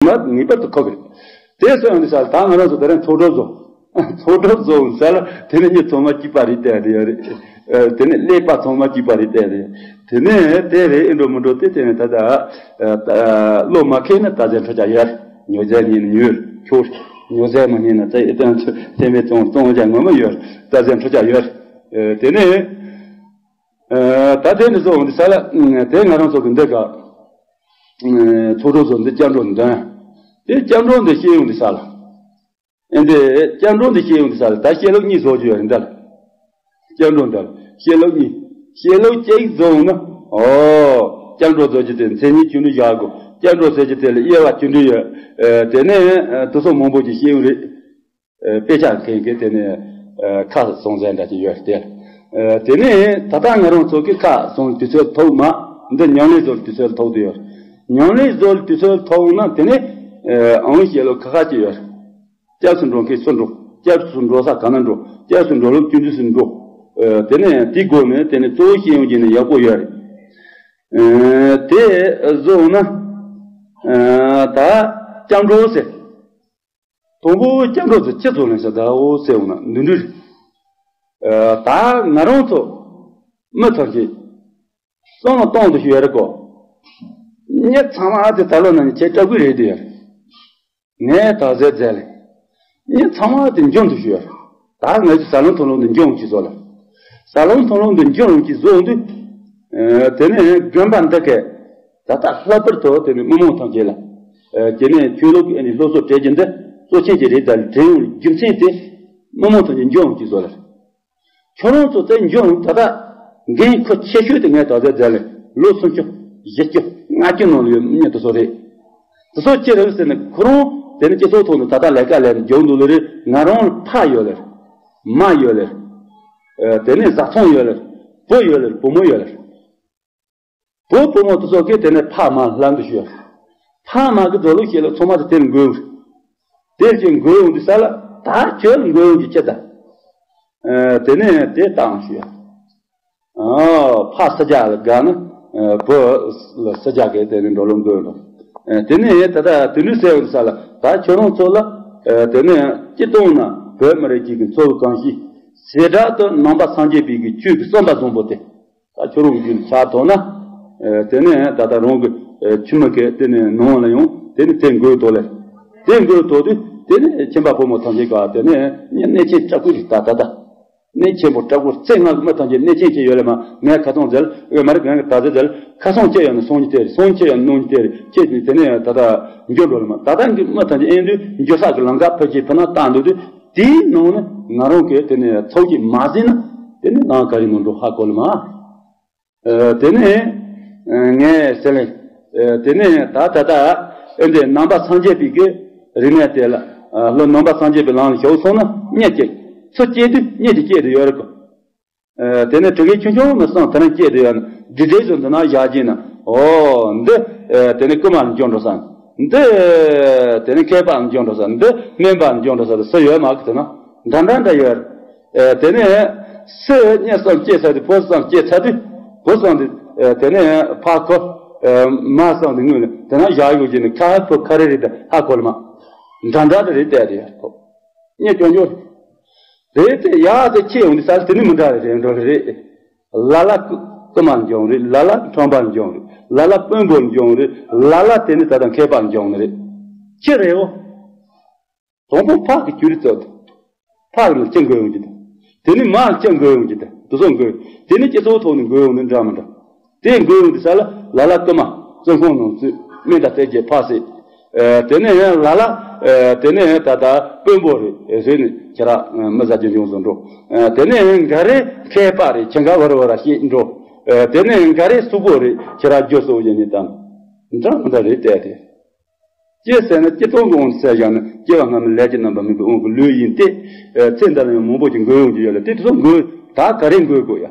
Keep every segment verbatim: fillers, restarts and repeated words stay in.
མ་ངེས་པར་དུ་ཁོག་གི་རེད། དེ་སོང་ཡང་འདི་ས་ལ་ད་ང་རང་ཚོ་ད་རེས་ཚོགས་གྲོལ་བཟོ། ཚོགས་གྲོལ་བཟོ་འོང་ས་ལ་དེ་ནས་མྱི་ཚང་མ་སྐྱིད་པ་རེད་བལྟས་དེ་ཡོད་རེད། དེ་ནས་ཀླད་པ་ཚང་མ་སྐྱིད་པ་རེད་བལྟས་དེ། དེ་ནས་དེ་རེད་ཨེ་འགྲོ་མི་འགྲོ་དེ་དེ་ནས་ད་ལྟ་བློ་མ་ཁེལ་ན་ད་ཟེར་འཕྲོ་ཆ་ཡོད་རེད། ཉོ་ཟེར་ཉིན་ཉོས་ཁྱོད་ཉོ་ཟེར་མ་ཉིན་ན་ཙེ་ཨེ་ཏན་ཚོད་དེ་མེད་ཙོང་ཙོང་བྱ་ངོ་མ་ཡོད་རེད། ད་ཟེར་འཕྲོ་ཆ་ཡོད་རེད། དེ་ནས་ད་དེ་ནས་བཟོ་འོང་འདི་ས་ལ་དེ་ང་རང་ཚོ་གི་འདི་ག་ཚོགས་གྲོལ་བཟོ་འདི་སྐྱབས་འགྲོ་འདོན། དེ་སྐྱབས་འགྲོ་འདི་ཤེས་ཡོང་འདི་ས་ལ། ཨེ་འདི་སྐྱབས་འགྲོ་འདི་ཤེས་ཡོང་འདི་ས་ལ་ད་ཤེས་ལུགས་གཉིས་བཟོ་རྒྱུ་ཡོད་རེད་འདི་ལ། སྐྱབས་འགྲོ་འདི་ལ་ཤེས་ལུགས་གཉིས། ཤེས་ལུགས་གཅིག་བཟོ་འོང་ན། ཨོ། སྐྱབས་འགྲོ་བཟོ་རྒྱུ་དེ་མཚན་ཉིད་བཅུ་འདྲ་བཞག་དགོས། སྐྱབས་འགྲོ་ཟེར་རྒྱུ་དེ་ལ་དབྱེ་བ་བཅུ་འདྲ་ཡོད། དེ་ནས་དེ་ཚོ་མང་པོ་ཅིག་ཤེས་ཡོང་རེད། དཔེ་ཆ་མཁན་གྱིས་དེ་ནས་ཁ་བཟང་ཟེར་འདྲ་ཅིག་ཡོད་རེད་དེ། དེ་ནས་ད་ལྟ་ང་རང་ཚོ་གི་ཁ་བཟང་དུས་ཚོད་ཐོག་མ་འདི་ཉམས་ལེན་བཟོ་དུས་ཚོད་ཐོག་དུ་ཡོད། ཉམས་ལེན་བཟོ་དུས་ཚོད་ཐོག་ན་དེ་ནས་ཨང་ཤེས་ལོ་ཁ་ཁ་ཅིག་ཡོད། སྐྱབས་སུ་འགྲོ་མཁན་སུ་འགྲོ། སྐྱབས་སུ་འགྲོ་ས་ག་ན་འགྲོ། སྐྱབས་སུ་འགྲོ་ལུགས་ཅི་འདྲ་སུ་འགྲོ། དེ་ནས་དེའི་སྒོ་ནས་དེ་ནས་གཙོ་བོ་ཤེས་ཡོང་གི་ནས་ཡག་པོ་ཡོད་རེད། དེ་བཟོ་ན། ད་སྐྱབས་འགྲོ་ཟེར། དང་པོ་སྐྱབས་འགྲོ་ཟེར་ཅི་ཚོ་ལེན་ས་ད་འོ་ཟེར་འོང་ན་འདི་འདྲ་རེད། ད་ང་རང་ཚོ་མི་ཐམས་ཅད་བསམ་བློ་གཏོང་དུ་ཞུ་ཡ་རེད་གོ། ངས་ཚང་མ་ཨ་ཙི་ད་ལོ་ན་ནི་ཁྱེད་སྐྲག་གི་རེད་དེ་ཡ། ངས་ད་ཟེར་ཟེར་ལེ། ངས་ཚང་མ་དེ་འཇོན་དུ་ཞུ་ཡ། ད་ང་ཚོ་ཟ་ལོང་ཐོང་ལོང་དུ་འཇོན་གྱི་བཟོ་ལ། ཟ་ལོང་ཐོང་ལོང་དུ་འཇོན་གྱི་བཟོ་འདུག་དེ་ནས་དགོན་པ་འདི་གས་ད་ལྟ་ལྷག་པར་དུ་དེ་ནས་མི་མང་ཐམས་ཅད་ལ། དེ་ནས་ཆོས་ལུགས་ཀྱི་ཨ་ནི་སློབ་གསོ་སྤྲད་རྒྱུ་འདི་གཙོ་ཆེན་གྱི་རེད་ད་དྲན་ཡོང་རྒྱུ་མཚན་དེ་མི་མང་ཐམས་ཅད་འཇོན་གྱི་བཟོ་ལ། ཁྱོད་རང་ཚོ་དེ་འཇོན་ད་ལྟ་འགན་ཁུར་ཆེ་ཤོས་དེ་ངས་ད་ལྟ་མཛད་ལས་ལོ་སུམ་ཅུ་བཞི་བཅུ་ལྔ་བཅུ་ནང་ལ་ཡོད་མི་དེ་ཚོ་རེད། དེ་ཚོ་ཅི་རེད་ཟེར་ན་ཁོ་རང་དེ་ནི་སྤྱི་ཚོགས་ཐོག་ནས་ད་ལྟ་ལས་ཀ་ལས་ནས་རྒྱུག་འདུག་ལེ་རེད། ང་རང་ལ་ཕ་ཡོད་ལེ་རེད། མ་ཡོད་ལེ་རེད། དེ་ནས་བཟའ་ཚང་ཡོད་ལེ་རེད། བུ་ཡོད་ལེ་རེད། བུ་མོ་ཡོད་ལེ་རེད། བུ་བུ་མོ་དེ་ཚོ་གིས་དེ་ནས་ཕ་མ་ལྷན་དུ་ཞུས། ཕ་མ་གི་འགྲོ་ལུགས་ཤེས་ལ་ཚང་མ་དེ་དེར་འགོས། དེར་ཅིག་འགོས་འོང་དུས་ས་ལ་ད་ཁྱོད་ལ་འགོས་འོང་གི་ཅི་ད། དེ་ནས་དེ་བཏང་ཞུས། ཕ་ས་རྒྱ་ལ་དགའ་ན་བུ་ལ་ས་རྒྱ་གི་དེ་ནས་འགྲོ་ལུགས་འགོས་འགྲོ། དེ་ནས་ད་ལྟ་དེ་འདྲ་ཟེར་འོང་དུས་ས་ལ་ད་ཁྱོད་རང་ཚོ་ལ་དེ་ནས་སྤྱི་བཏང་ན་བོད་མི་རིགས་གཅིག་གི་འཚོ་བའི་གོམས་གཤིས་ཟེ་དྲག་ཏུ་ནང་པ་སངས་རྒྱས་པའི་གི་ཆོས་ཀྱི་བསམ་པ་བཟང་པོ་དེ། ད་ཁྱོད་རང་རྒྱུད་ཆགས་ཐོག་ན། དེ་ནས་ད་ལྟ་རང་གི་ཁྱིམ་མི་གི་དེ་ནས་ནང་ལ་ཡང་དེ་ནས་དེ་འགོས་ཐོག་ལས། དེ་འགོས་ཐོག་དུས་དེ་ནས་ཁྱིམ་པ་ཕོ་མོ་ཐམས་ཅད་ག་དེ་ནས་ངས་གནས་ཆེན་སྐྲག་པོ་ཞིག་ད་ད་ད། གནས་ཆེན་པོ་སྐྲག་པོ་ཚེ་སྔ་གི་མི་ཐམས་ཅད་གནས་ཆེན་ཅིག་ཡོད་ལ་མ་ངས་ཁ་སང་ཟེར་ཨེ་མ་རེད་ངས་ད་ཟེར་ཟེར་ཁ་སང་ཅི་ཡོད་ན་སང་ཉིན་དེ་རེད། སང་ཉིན་ཅི་ཡོད་ན་གནངས་ཉིན་དེ་རེད། ཁྱེད་ཀྱིས་དེ་ནས་ད་ལྟ་འགྱོ་འགྲོ་ལ་མ་ད་ལྟ་གི་མི་ཐམས་ཅད་ཨེ་འདུས་འགྱོ་ས་གི་ལམ་ཁ་ཕལ་ཆེར་ཕུ་ན་བཏང་འདུག་དུས། དེའི་ནང་ནས་ང་རང་གིས་དེ་ནས་ཚོགས་ཀྱིས་མ་ཟིན་ན་དེ་ནས་ནང་ག་རེ་ནང་འགྲོ་ཧ་གོ་ལ་མ། དེ་ནས་ངས་ཟེར་ལེ། དེ་ནས་ད་ད་ད་ཨེ་འདྲའི་ནང་པ་སངས་རྒྱས་པའི་གི་རིག་གནས་དེ་ལ་ལོ་ནང་པ་སངས་རྒྱས་པའི་ལམ་ལ་ཞུགས་སོང་ན་གཉིད་སྐྱིད། ཚུར་སྐྱེས་དུས་གཉིད་ཀྱི་སྐྱེས་དུ་ཡོད་རེད་གོ། དེ་ནས་དྲི་གའི་ཆུང་ཆུང་ནས་སང་དེ་ནས་སྐྱེས་དུ་ཡོད་ན་འདྲི་འདྲའི་བཟོ་འདི་ན་བཞག་རྗེས་ན་ཨོ་འདི་དེ་ནས་རྐུན་མ་ལ་འགྱོ་འགྲོ་ས་འདི་དེ་ནས་མཁས་པ་ལ་འགྱོ་འགྲོ་ས་འདི་སྨན་པ་ལ་འགྱོ་འགྲོ་ས་དུ་སུ་ཡོད་མ་གི་དེ་ན་འདྲ་འདྲ་འདྲ་ཡོད་རེད། དེ་ནས་སུ་གཉིད་སང་སྐྱེས་ཚར་དུས་བུ་སང་སྐྱེས་ཚར་དུས་བུ་སང་དུས་དེ་ནས་ཕ་ཁོ་མ་སང་དུས་དངོས་ནས་དེ་ན་བཞག་ཡོད་ཀྱི་ནི་ཁ་ཁོ་ཁ་རེ་རེད་དེ་ཧ་གོ་ལ་མ་འདྲ་འདྲ་དུ་རེད་བལྟས་དེ་ཡོད་ཁོ་གཉིད་སྐྱོ་འགྱོ་རེད་དེ་ཡག་དེ་ཁྱེད་ཡོང་དུས་ས་དེ་ནི་མི་འདྲ་རེད་རེད་འགྲོ་རེད། ལ་ལ་རྐུ་རྐུན་མ་འགྱོ་རེད། ལ་ལ་ཁྲམ་པ་འགྱོ་རེད། ལ་ལ་དཔོན་པོ་འགྱོ་རེད། ལ་ལ་དེ་ནི་ད་ལྟ་མཁས་པ་འགྱོ་ནི་རེད། ཅི་རེད་འོ། དང་པོ་ཕ་གི་རྒྱུ་རེད་ཚོད། ཕ་གི་ལ་ཅི་འགོས་ཡོང་གི་འདུག་དེ་ནི་མ་ལ་ཅི་འགོས་ཡོང་གི་འདུག་དེ་ཚོ་འགོས། དེ་ནི་སྤྱི་ཚོགས་ཐོག་ནས་འགོས་ཡོང་ནི་འདྲ་མི་འདྲ། དེ་འགོས་ཡོང་དུས་ས་ལ་ལ་ལ་རྐུན་མ་བཙོན་ཁང་ནང་བཙུད་སྨན་དང་གཏེར་གྱི་ཕག་བསད། དེ་ནས་ཡང་ལ་ལ་དེ་ནས་ད་ལྟ་དཔོན་པོ་རེད་ཟེར་ནས་ཁྱེད་རང་མི་ཟ་རྒྱུ་འབྱུང་བཟོ་འགྲོ། དེ་ནས་ཡང་འགའ་རེ་མཁས་པ་རེད་ཁྱེད་འགའ་བར་བར་བཤད་འགྲོ། དེ་ནས་ཡང་འགའ་རེ་སུག་པོ་རེད་ཁྱེད་རང་རྒྱུ་སོ་ཡིན་ནི་དང་འདྲ་མི་འདྲ་རེད་བལྟས་ཏེ། ཅེས་ཟེར་ན་སྤྱི་སྟོང་གི་དབང་དུ་བྱས་བཞག་ན་སྐྱེ་བ་སྔ་མའི་ལས་ཀྱི་རྣམ་པ་མིན་པའི་དབང་གིས་ལུས་ཡིན་ཏེ། ཚེ་འདི་ལ་ཡང་མང་པོ་ཅིག་འགོས་ཡོང་གི་ཡོད་ལ་དེ་དེ་ཚོ་འགོས་ད་ག་རེ་འགོས་དགོས་ཡ།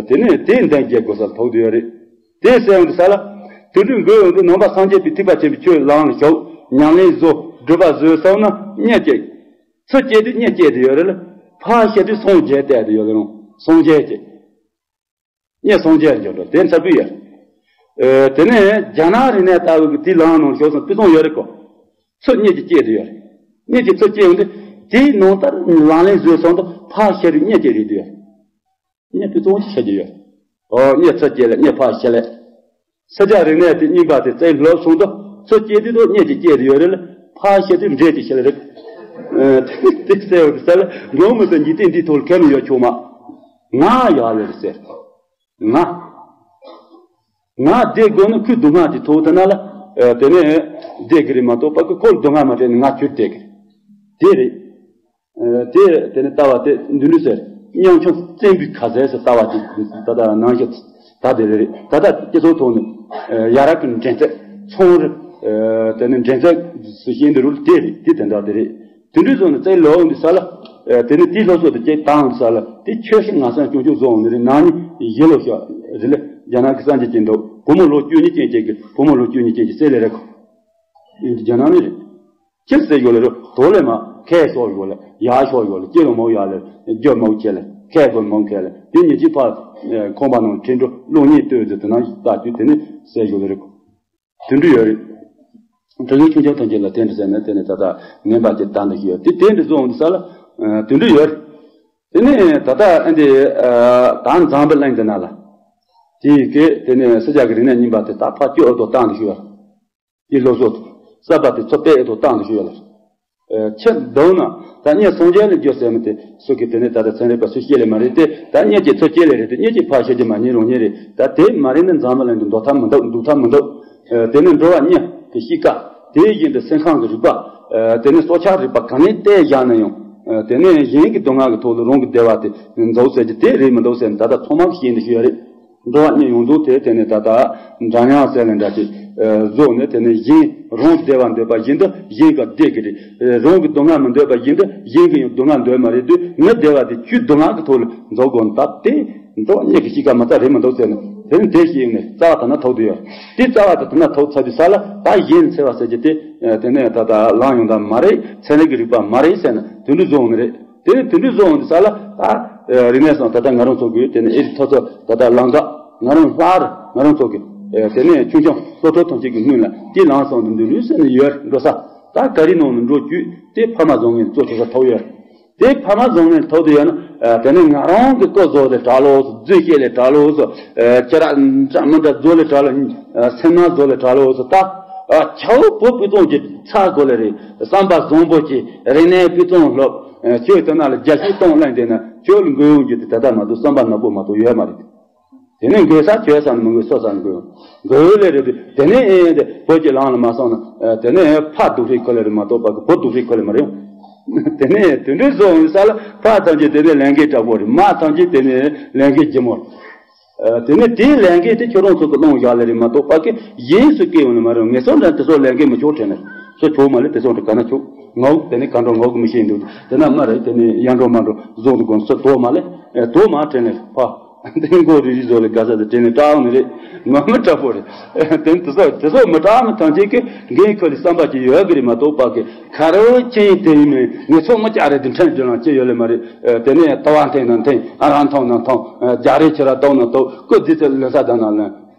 དེ་ནས་དེའི་འདུན་སྐྱེ་དགོས་ས་ལ་ཐུག་བསྡད་ཡོད་རེད། དེ་ཟེར་ཡོང་དུས་ས་ལ། དུད་འགྲོའི་མགོའི་འོག་ཏུ་ནང་པ་སངས་རྒྱས་པའི་ཐེག་པ་ཆེན་པོའི་ཆོས་ལམ་ལ་ཞུགས་ཉམས་ལེན་བཟོ་སྒྲུབ་པ་བཟོས་སོང་ན་གཉིད་སྐྱེ། ཚུར་སྐྱེ་དུས་གཉིད་སྐྱེ་དུ་ཡོད་རེད་ལ། ཕར་སྐྱེ་དུས་སངས་རྒྱས་བལྟས་དུ་ཡོད་རེད་རུང་སངས་རྒྱས་སྐྱེ། གཉིད་སངས་རྒྱས་འགྱུར་འགྲོ་དེ་འཚར་བུ་ཡོད། ཨེ། དེ་ནས་རྒྱ་ནག་རིག་གནས་ལྟ་བུ་གི་དེའི་ལམ་ནང་ཞོག་སོང་དཔེ་མཚོན་ཡོད་རེད་གོ། ཚུར་གཉིད་ཀྱིས་སྐྱེས་དེ་ཡོད་རེད། གཉིད་ཀྱིས་ཚུར་སྐྱེས་ཡོང་དུས་དེའི་ནང་ལྟར་ལག་ལེན་བཟོས་སོང་དུས་ཕར་བཤད་དུས་གཉིད་ཀྱིས་རེད་དེ་ཡོད་རེད། གཉིད་དཔེ་མཚོན་ཞིག་བཤད་ཀྱི་ཡོད། ཨོ་གཉིད་ཚུར་སྐྱེས་ལ་གཉིད་ཕར་བཤད་ལ། ས་སྐྱ་རིག་གནས་དེ་རྙིང་པ་དེ་རྩལ་ལོབས་སོང་དུས་ཚུར་སྐྱེས་དུས་དུ་གཉིད་ཀྱིས་སྐྱེས་དེ་ཡོད་རེད་ལ། ཕར་བཤད་དུས་འདྲེ་ཀྱིས་བཤད་ལ་རེད། ཨེ། དེ་གསལ་བ་དེ་ས་ལ་འགྲོ་མི་དང་འཇིག་རྟེན་འདིའི་ཐོག་ལ་ཁས་མི་ཡོད་ཆོག་མ། ང་ཡག་ལེ་རེད་ཟེར། ང་། ང་བསྡད་དགོས་ན་ཁོའི་སྡུག་བསྔལ་དེ་ཐོག་ཐ་ན་ལ། ཨ། དེ་ནས་བསྡད་ཀྱི་རེད་མ་གཏོགས་པ་ཁོ་ཁོར་སྡུག་བསྔལ་མ་སྤྲད་ན་ང་ཁྱོད་བསྡད་ཀྱི་རེད། དེ་རེད། ཨ། དེ་དེ་ནས་ལྟ་བ་དེ་འདི་འདྲ་ཟེར། ཉམ་ཆུང་བཙན་པོའི་ཁ་ཟས་སུ་ལྟ་བ་དེ་ད་ལྟ་ནང་བཞིན་ད་དེ་རེད། ད་ལྟ་སྤྱི་ཚོགས་ཐོག་ནས། ཨ། ཡ་རབས་ཀྱི་འགྲན་རྩོད་ཚོང་རེད། ཨ། དེ་ནས་འགྲན་རྩོད་སུ་ཤེས་འདི་རུ་དེ་རེད། དེ་དེ་འདྲ་དེ་རེད། དེ་འདྲའི་བཟོ་ནས་རྩལ་ལོག་འདི་ས་ལ། ཨ། དེ་ནི་དེའི་སློབ་གསོ་དེ་སྐྱེས་བཏང་འདི་ས་ལ་དེ་ཆོས་ཤིག་ང་སང་སྐྱོང་སྐྱོང་བཟོ་འོང་ནི་རེད། ནང་ནི་ཡིན་ལོ་ཤོག་རེད་ལ། རྒྱ་ནག་གི་སངས་རྒྱས་ཀྱི་འདུག་བུ་མོ་ལོ་བཅུ་གཉིས་ཅན་ཅན་གྱི་བུ་མོ་ལོ་བཅུ་གཉིས་ཅན་གྱི་རྩལ་ལས་རེད་ཁོ། ཨིན་ཇི་རྒྱ་ནག་ནི་རེད། ཁྱེད་རྩལ་ཡོད་ལ་རོ་དོ་ལས་མ་ཁས་ཤོག་ཡོད་ལ་ཡག་ཤོག་ཡོད་ལ་སྐྱེ་ལོ་མོ་ཡག་ལ་རྒྱོ་མོ་ཁས་ལ་ཁས་དགོས་མོ་ཁས་ལ་དེ་ཉིན་གཅིག་ཕར་ཁོང་པ་ནང་ཁྲིན་འགྲོ་གློག་བརྙན་ལྟོས་ཏེ་དེ་ན་ལྟ་རྒྱུ་དེ་ནི་རྩལ་ཡོད་ལ་རེད་ཁོ། དེ་འདྲ་ཡོད་རེད། དྲི་ངན་ཆུང་ཆུང་ཐམས་ཅད་ལ་དེ་འདྲ་ཟེར་ན་དེ་ནི་ད་ལྟ་ངན་པ་ཅིག་ད་འདི་ཞིག་ཡོད་དེ་དེ་འདྲ་བཟོ་འོང་དུས་ས་ལ། ཨ། དེ་འདྲ་ཡོད་རེད། དེ་ནི་ད་ལྟ་ཨ་འདི། ཨ། ད་འཛམ་བུ་གླིང་འདི་ན་ལ། དེའི་སྐད་དེ་ནི་སི་ཇ་གི་རིག་གནས་རྙིང་པ་དེ་ད་ཕར་སྐྱོད་ཨེ་ཐོག་བཏང་འདི་ཞིག་ཡོད་རེད། དེ་སློབ་གསོ་གསར་པ་དེ་ཚོ་སྤེལ་ཨེ་ཐོག་བཏང་འདི་ཞིག་ཡོད་རེད། ཨ། ཁྱེད་མདོར་ན་ད་ངས་སངས་རྒྱས་ལ་འགྱོ་ཟེར་མི་དེ་སུ་གི་དེ་ནི་ད་ལྟ་ཚན་རིག་པ་སུ་ཤེས་ལེ་མ་རེད་དེ། ད་གཉིད་ཀྱི་ཚུར་སྐྱེལ་ལེ་རེད་དེ། གཉིད་ཀྱི་ཕར་བཤད་ཀྱི་མ་ཉན་རང་ཉན་རེད། ད་དེ་མ་རེད་ན་འཛམ་བུ་གླིང་དུ་འདུག་ཐབས་མི་འདུག་འདུག་ཐབས་མི་འདུག་ཨ། དེ་ནི་འགྲོ་བ་གཉིས་ཀྱི་གཤིས་ཀ་དེ་བཞིན་དུ་སེམས་ཁམས་ཀྱི་རིག་པ། ཨ། དེ་ནི་སྲོག་ཆགས་རིག་པ་གང་ནས་བལྟས་བཞག་ན་ཡང་། ཨ། དེ་ནི་གཞན་གྱི་སྡུག་བསྔལ་གྱི་ཐོག་ལ་རང་གི་བདེ་བ་དེ་འཛོག་ཟེར་གྱི་དེ་རེད་མི་འདུག་ཟེར་ནས་ད་ལྟ་ཚང་མ་གིས་ཤེས་འདི་ཞུ་ཡ་རེད། འགྲོ་བ་གཉིས་ཡོངས་རྫོགས་དེ་དེ་ནི་ད་ལྟ་འདྲ་མཉམ་ཟེར་ནས་འདྲ་ཅིག་ཨ། བཟོ་ནས་དེ་ནི་གཞན་རང་བདེ་བ་འདོད་པ་བཞིན་དུ་གཞན་གྱི་བདེ་གི་རེད། རང་གི་སྡུག་བསྔལ་མི་འདོད་པ་བཞིན་དུ་གཞན་གྱི་ཡང་སྡུག་བསྔལ་འདོད་མ་རེད་དུས་ངའི་བདེ་བ་དེ་ཁྱོའི་སྡུག་བསྔལ་གྱི་ཐོག་ལ་འཛོག་དགོས་ནི་ད་དེ། འགྲོ་བ་གཉིས་ཀྱི་གཤིས་ཀ་མ་རྩ་རེད་མི་འདུག་ཟེར་ནས་དེ་ནི་དེ་ཤེས་ནས་རྩ་བ་དེ་ན་ཐོག་དུ་ཡོད། དེ་རྩ་བ་དེ་དེ་ན་ཐོག་ཚར་དུས་ས་ལ་ད་གཞན་འཚེ་བ་ཟེར་གྱི་དེ། ཨ། དེ་ནས་ད་ལྟ་ལམ་ཡང་དག་མ་རེད། ཚན་རིག་གི་རིག་པ་མ་རེད་ཟེར་ནས་དེ་འདྲ་བཟོ་འོང་ནི་རེད། དེ་ནས་དེ་འདྲ་བཟོ་འོང་དུས་ས་ལ་ད། ཨ། རིག་གནས་སམ་ད་ལྟ་ང་རང་ཚོ་གི་དེ་ནས་ཨེ་རི་ཐོ་ཚོ་ད་ལྟ་ལམ་ཀ་ང་རང་ལྷག་རེད། ང་རང་ཚོ་གི། ཨ། དེ་ནས་ཆུང་ཆུང་སློབ་ཕྲུག་ཐམས་ཅད་ཀྱི་སྔུན་ལ་དེ་ལམ་སང་དུ་འདི་འདྲ་ཟེར་ནས་ཡོད་འགྲོ་ས། ད་ག་རི་ནང་ནས་འགྲོ་བཅུག་དེ་ཕ་མ་བཟང་ངན་གཙོ་ཆེ་ས་ཐོག་ཡོད། དེ་ཕ་མ་བཟང་ངན་ཐོག་ཏུ་ཡོད་ན། ཨ། དེ་ནས་ང་རང་གི་ཀོ་བཟོ་ལས་གྲགས་ལོ་སོ། རྫུན་བཤད་ལས་གྲགས་ལོ་སོ། ཨ། ཁྱེད་རང་འདྲ་མི་འདྲ་བཟོ་ལས་གྲགས་ལོ། ཨ། སེམས་ནང་བཟོ་ལས་གྲགས་ལོ་སོ། ད། ཨ། ཆའོ་བོ་དཔེ་ཙོང་གི་ཚ་དགོས་ལས་རེད། བསམ་པ་བཟང་པོ་གི་རིག་གནས་དཔེ་ཙོང་སློབ། ཨ། ཁྱོད་དེ་ན་ལ་རྒྱ་ཤིག་གཏོང་ལེན་དེ་ན་ཁྱོད་ལ་མགོ་ཡོང་རྒྱུ་དེ་ད་ལྟ་མ་གཏོགས་བསམ་པ་ནག་པོ་མ་གཏོགས་ཡོད་མ་རེད། དེ་ནས་འགོས་ས་བྱོས་ས་ནས་མི་འགོས་སོ་ས་ནས་འགོས་ཡོང་། འགོས་ལས་རེད་དེ། དེ་ནས་ཨེ་དེ་བོད་ཀྱི་ལམ་ལ་མ་སོང་ན། ཨ། དེ་ནས་ཕ་སྡུག་ཧྲིག་ཁོ་ལས་རེད་མ་གཏོགས་པ་གི་བུ་སྡུག་ཧྲིག་ཁོ་ལས་མ་རེད། དེ་ནས་དེ་འདྲའི་བཟོ་འོང་ས་ལ་ཕ་ཐམས་ཅད་དེ་ནས་ལས་འགན་དྲག་པོ་རེད། མ་ཐམས་ཅད་དེ་ནས་ལས་འགན་ལྗིད་མོ་རེད། ཨ། དེ་ནས་དེའི་ལས་འགན་དེ་ཁྱོད་རང་ཚོ་གི་སློང་བཞག་ལས་རེད་མ་གཏོགས་པ་གི་གཞན་སུ་སྐྱེ་ཡོང་ནས་མ་རེད། ངེད་ཚོ་འདྲ་དེ་ཚོ་ལས་འགན་མི་ཆོག་དྲན་ནས་སུ་ཆོག་མ་ལས་དེ་ཚོ་འདྲ་ག་ན་ཆོག་ངའོ་དེ་ནས་ག་འགྲོ་ངའོ་གི་མི་ཤེས་འདུག་དེ་ན་མ་རེད། དེ་ནས་ཡར་འགྲོ་མར་འགྲོ་བཟོ་འདུག་གོང་སུ་དོ་མ་ལས་དོ་མ་དྲན་ནས་ཕ། དེ་མགོ་རིལ་རིལ་བཟོ་ལས་དགའ་ས་དེ་དྲན་ནས་སྐྲག་ནི་རེད། ངོ་མ་དྲག་པོ་རེད། དེ་ནི་དེ་ཚོ་དེ་ཚོ་མི་དྲག་མི་ཐམས་ཅད་ཀྱི་འགན་ཁུར་ལས་བསམ་པ་ཅིག་ཡོད་གི་རེད་མ་གཏོགས་པ་གི་ཁ་རོ་ཆེན་དེ་ཡིན་མིན་ངེད་ཚོ་མི་སྐྱ་རེད་དེ་ཕྲན་དྲན་ལ་ཅི་ཡོད་ལེ་མ་རེད། དེ་ནས་ལྟ་བ་འཐེན་ན་འཐེན། ཨ་རང་མཐོང་ན་མཐོང་། རྒྱ་རེ་ཁྱེད་ར་གཏོང་ན་གཏོང་། ཀོ་དེ་ཚོ་ལོན་ས་དང་ན་ལོན།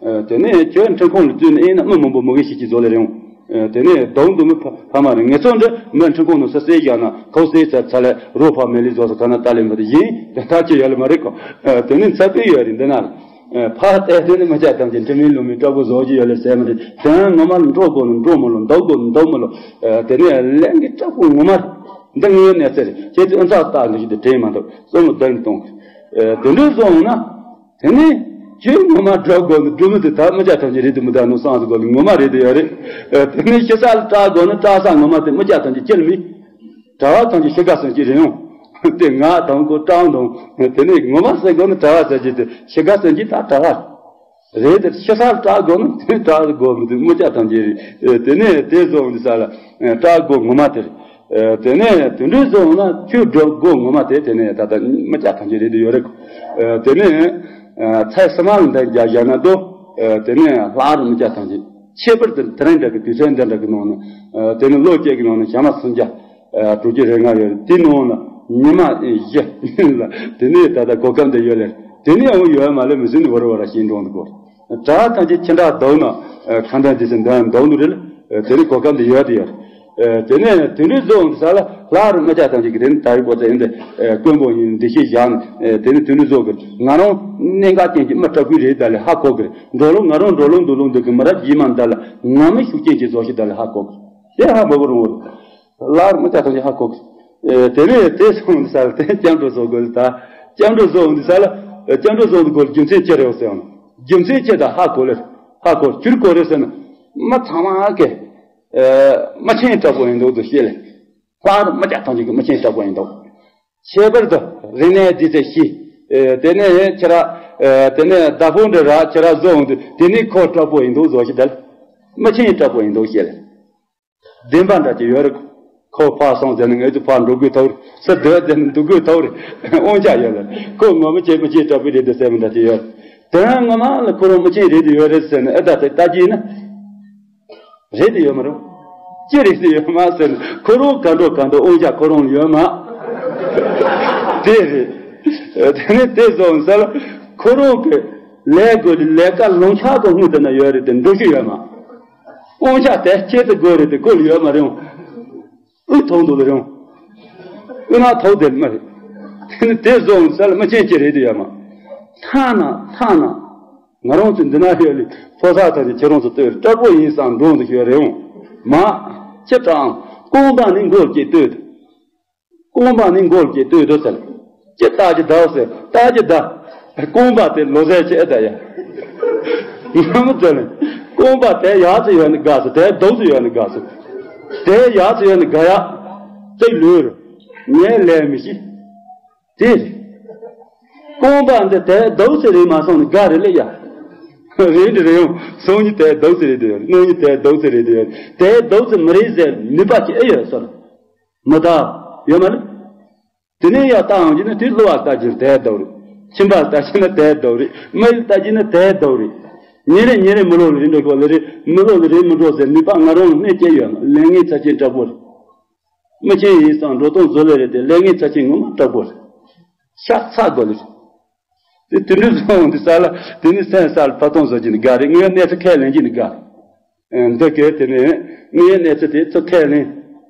དེ་ནས་ཁྱོད་འཕྲིན་ཁང་ལ་བཙུད་ནས་ཨེ་ན་མི་མང་པོ་མི་གེ་ཞིག་གིས་བཟོ་ལེ་རེད། དེ་ནས་སྡུག་འདུག་མི་ཕ་ཕ་མ་རེད། ངེད་ཚོ་འདི་མི་འཕྲིན་ཁང་ནང་ས་སེ་བཞག་ན་ཁོ་སེ་ཚ་ཚ་ལས་རོ་ཕ་མེ་ལི་བཟོ་ས་ག་ན་ཏ་ལེ་མི་དེ་ཡིན་དེ་ཐག་ཆོད་ཡོད་ལེ་མ་རེད་གོ། དེ་ནས་ཚ་པི་ཡོད་རེད་འདི་ན་ལ། ཕ་ལྟས་དེ་ནི་མི་སྐྱ་ཐམས་ཅད་འཕྲིན་མིན་ལུང་མིན་སྐྲག་པོ་བཟོ་གི་ཡོད་ལེ་ཟེར་མི་དེ་དོན་ངོ་མ་ལ་འགྲོ་དགོས་ནི་འགྲོ་མི་ལོ། འདུག་དགོས་ནི་འདུག་མི་ལོ། དེ་ནས་ལན་གི་སྐྲག་པོ་ངོ་མ་རེད། འདི་ངའི་གནས་ཚུལ་རེད། ཁྱེད་ཚོས་ཨ་མཚར་བཏགས་འདི་ཞིག་དེ་དྲན་མ་འདུག་བསམ་བློ་བཏང་གཏོང་། དེ་འདྲ་སོང་ན། དེ་ནས་ཁྱོད་ངོ་མ་སྒྲུབ་དགོས་ནི་སྒྲུབ་མི་དེ་ད་མི་སྐྱ་ཐམས་ཅད་རེད་དེ་མི་ད་ནོ་སངས་སུ་དགོས་ནི་ངོ་མ་རེད་དེ་ཡོད་རེད། དེ་ནས་ཤི་ས་ལ་སྐྲག་དགོས་ནི་སྐྲག་ས་ངོ་མ་དེ་མི་སྐྱ་ཐམས་ཅད་ཁྱེར་མི། གྲྭ་བ་ཐམས་ཅད་ཤི་དགའ་སེམས་ཅན་རེད་ཡོང་། དེ་ང་དང་ཁོ་སྐྲག་འདུག་དེ་ནས་ངོ་མ་ཟེར་དགོས་ནི་གྲྭ་བ་ཟེར་གྱི་དེ་ཤི་དགའ་སེམས་ཅན་ད་གྲྭ་བ་རེད། དེ་ཤི་ས་ལ་སྐྲག་དགོས་ནི་དེ་སྐྲག་དགོས་མི་དེ་མི་སྐྱ་ཐམས་ཅད་རེད། དེ་ནས་དེ་བཟོ་འོང་དུས་ས་ལ་སྐྲག་དགོས་ངོ་མ་དེ་རེད། དེ་ནས་དེ་འདྲའི་བཟོ་འོང་ན་ཁྱོད་སྒྲུབ་དགོས་ངོ་མ་དེ་དེ་ནས་ད་ལྟ་མི་སྐྱ་ཐམས་ཅད་རེད་དེ་ཡོད་རེད། དེ་ནས་ཚེ་སྲིད་མ་ལ་འདི་རྒྱ་བཞག་ན་དོ། དེ་ནས་ལྷག་རུ་མི་སྐྱ་ཐམས་ཅད་ཁྱད་པར་དུ་དེ་རིང་འདྲ་གི་དུས་ཚོད་འདི་འདྲ་གི་ནང་ན། དེ་ནས་ལོ་གཅིག་གི་ནང་ན་ཞག་མ་སུམ་བརྒྱ་དྲུག་ཅུ་རེ་ལྔ་ཡོད་རེད། དེ་ནང་ན་ཉི་མ་བཞི་ལ་དེ་ནས་ད་ལྟ་གོ་སྐབས་འདི་ཡོད་ལེ། དེ་ནས་འོང་ཡོད་མ་ལེ་མི་ཟིན་ནི་བར་བར་ཤེས་འགྲོ་འདུག་གོ། གྲྭ་ཐམས་ཅད་ཁྱི་འདྲ་བཟློག་ན་ཁ་འདོན་འདི་ཚོ་འདོན་བཟློག་ནི་རེད། དེ་ནི་གོ་སྐབས་འདི་ཡོད་དེ་ཡོད། དེ་ནས་དུད་འགྲོའི་བཟོ་འོང་དུ་ས་ལ་ལྷ་རུ་རྨ་བྱ་ཐམས་ཅད་ཀྱི་དེ་ནི་ད་རིག་པོ་ཚེ་འདི་དཀོན་པོ་ཡིན་འདི་ཤེས་བཞག་ནས་དེ་ནི་དུད་འགྲོའི་བཟོ་གི་ང་རང་གནད་འགག་ཅན་གྱི་མི་དྲག་པོའི་རེད་ད་ལས་ཧ་གོ་གི་རེད། འགྲོ་ལུགས་ང་རང་འགྲོ་ལུགས་འདུག་ལུགས་འདུག་གི་མི་རབས་རྗེས་མ་ད་ལ་ང་མི་ཤུགས་ཅན་གྱི་བཟོ་ཞིག་ད་ལས་ཧ་གོ་གི་རེད། དེ་ཧ་མ་གོ་རུང་བ་རེད། ལར་མི་ཆ་ཐམས་ཅད་ཧ་གོ་གི། དེ་ནས་དེ་སོང་འདི་ས་ལ་དེ་སྐྱབས་འགྲོ་བཟོ་དགོས་ད། སྐྱབས་འགྲོ་བཟོ་འདི་ས་ལ་སྐྱབས་འགྲོ་བཟོ་འདི་དགོས་རྒྱུ་མཚན་ཅི་རེད་ཟེར་ཡང་། རྒྱུ་མཚན་ཅི་ད་ཧ་གོ་ལེ། ཧ་གོ་ཅིར་གོ་རེད་ཟེར་ན། མི་ཚང་མ་གི་མི་ཆེན་དྲག་པོ་ཡིན་འདུག་དུ་ཤེས་ལེ། ལར་མི་ཆ་ཐམས་ཅད་ཀྱི་མི་ཆེན་དྲག་པོ་ཡིན་འདུག་ཁྱད་པར་དུ་རིག་གནས་འདི་ཚེ་ཤི། དེ་ནས་ཁྱེད་ར། དེ་ནས་བདག་པོ་འདི་ར་ཁྱེད་ར་བཟོ་འདི་དེ་ནས་ཁོ་དྲག་པོ་ཡིན་འདུག་བཟོ་ཤི་དལ། མི་ཆེན་དྲག་པོ་ཡིན་འདུག་ཤེས་ལེ། བདེན་པ་འདྲ་ཅིག་ཡོད་རེད། ཁོ་ཕར་སོང་ཟེར་ན་ངས་དུ་ཕར་འགྲོ་དགོས་ཐོག་རེད། སུ་སྡོད་ཟེར་ན་འདུག་དགོས་ཐོག་རེད། དབང་ཆ་ཡོད་ལ་ཁོ་ངོ་མ་ཆེ་མི་ཆེ་དྲག་པོ་རེད་འདུག་ཟེར་མི་འདྲ་ཅིག་ཡོད་རེད། དོན་ངོ་མ་ལ་ཁོ་རང་མི་ཆེ་རེད་དུ་ཡོད་རེད་ཟེར་ན་ཨེ་ད་དེ་ལྟ་ཅི་ཡིན་ན། རེད་དུ་ཡོད་མ་རེད། ཅི་རེད་དུ་ཡོད་མ་ཟེར་ན་ཁོ་རང་ག་འགྲོ་ག་འགྲོ་དབང་ཆ་ཁོ་རང་ལ་ཡོད་མ། དེ་རེད། དེ་ནས་དེ་སོང་ཟེར་ལ་ཁོ་རང་གི་ལས་དགོས་ལས་ཀ་ལོང་ཆགས་དང་སྔོན་དུ་ན་ཡོད་རེད་དེ་འགྲོ་རྒྱུ་ཡོད་མ། དབང་ཆ་དེ་ཁྱེད་དུ་དགོས་རེད་དེ་ཁོ་ལ་ཡོད་མ་རེད། དབུ་ཐོག་འདུག་ལ་རེད། དབུ་ན་ཐོག་དེ་མ་རེད། དེ་ནི་དེ་བཟོ་འོང་ས་ལ་མི་ཆེན་ཅི་རེད་དེ་ཡོད་མ། ཐ་ན་ཐ་ན། ང་རང་ཚོ་འདི་ན་ཡོད་ལི་ཕོ་གསར་ཐ་ནི་ཁྱེད་རང་ཚོ་ལྟོས་དྲག་པོ་ཡིན་བསམ་འགྲོ་འདུག་ཡོད་རེད་འོང་། མ། ཁྱེད་དྲང་རྐང་པ་ནི་མགོ་སྐྱེ་ལྟོས། རྐང་པ་ནི་མགོ་སྐྱེ་ལྟོས་དོ་ཟེར། ཅི་ལྟ་ཅི་ད་ཟེར་ལྟ་ཅི་ད། རྐང་པ་དེ་ལོ་ཟེར་ཆེ་ད་ཡ། ང་མི་ཚོ་ནི་རྐང་པ་དེ་ཡག་ཚོ་ཡོད་ནི་དགའ་སོ་དེ་སྡུག་ཚོ་ཡོད་ནི་དགའ་སོ། དེ་ཡག་ཚོ་ཡོད་ནི་དགའ་ཡ། ཚིག་ལུས་རུ། ངས་ལས་མི་ཤེས། དེ་རེད། རྐང་པ་འདི་དེ་སྡུག་ཚོ་རེད་མ་སོང་ནི་དགའ་རེད་ལེ་ཡ། རེད་འདི་རེད་ཡོང་སོང་ཉི་དེ་སྡུག་ཚོ་རེད་དེ་ཡོད་ནོ་ཉི་དེ་སྡུག་ཚོ་རེད་དེ་ཡོད་དེ་སྡུག་ཚོ་མི་རེད་ཟེར་ནུས་པ་ཅི་ཨེ་ཡོད་སོ། མི་ད། ཡོད་མ་རེད། དེ་ནས་ཡར་ལྟ་འོང་གྱི་ན་དེ་གློ་བ་ལྟ་གྱིན་དེ་ལྡོག་རེད། ཁྱིམ་པ་ལྟ་གྱིན་ན་དེ་ལྡོག་རེད། མི་ཡི་ལྟ་གྱིན་ན་དེ་ལྡོག་རེད། ཉིན་རེ་ཉིན་རེ་མི་ལོ་ལ་རེ་འགྲོ་གོ་ལ་རེ་མི་ལོ་ལ་རེ་མི་འགྲོ་ཟེར་ནུས་པ་ང་རང་ལ་གནས་སྐྱེ་ཡོད་ན་ལས་ངན་ཚབས་ཆེན་དྲག་པོ་རེད། མི་ཆེན་ཡིན་སང་འགྲོ་སྟངས་བཟོ་ལས་རེད་དེ་ལས་ངན་ཚབས་ཆེན་ངོ་མ་དྲག་པོ་རེད། ཤ་ཚ་དགོས་ལ་རེད། དེ་དུད་འགྲོ་བཟོ་འོང་དུས་ས་ལ་དེ་ནི་སེམས་ས་ལ་ཕ་ཐོང་བཟོ་གྱིན་དགའ་རེད། དངོས་ཡོད་གནས་ཚུལ་ཁས་ལེན་གྱིན་དགའ། འདི་གས་དེ་ནས་དངོས་ཡོད་གནས་ཚུལ་དེ་ཚུར་ཁས་ལེན།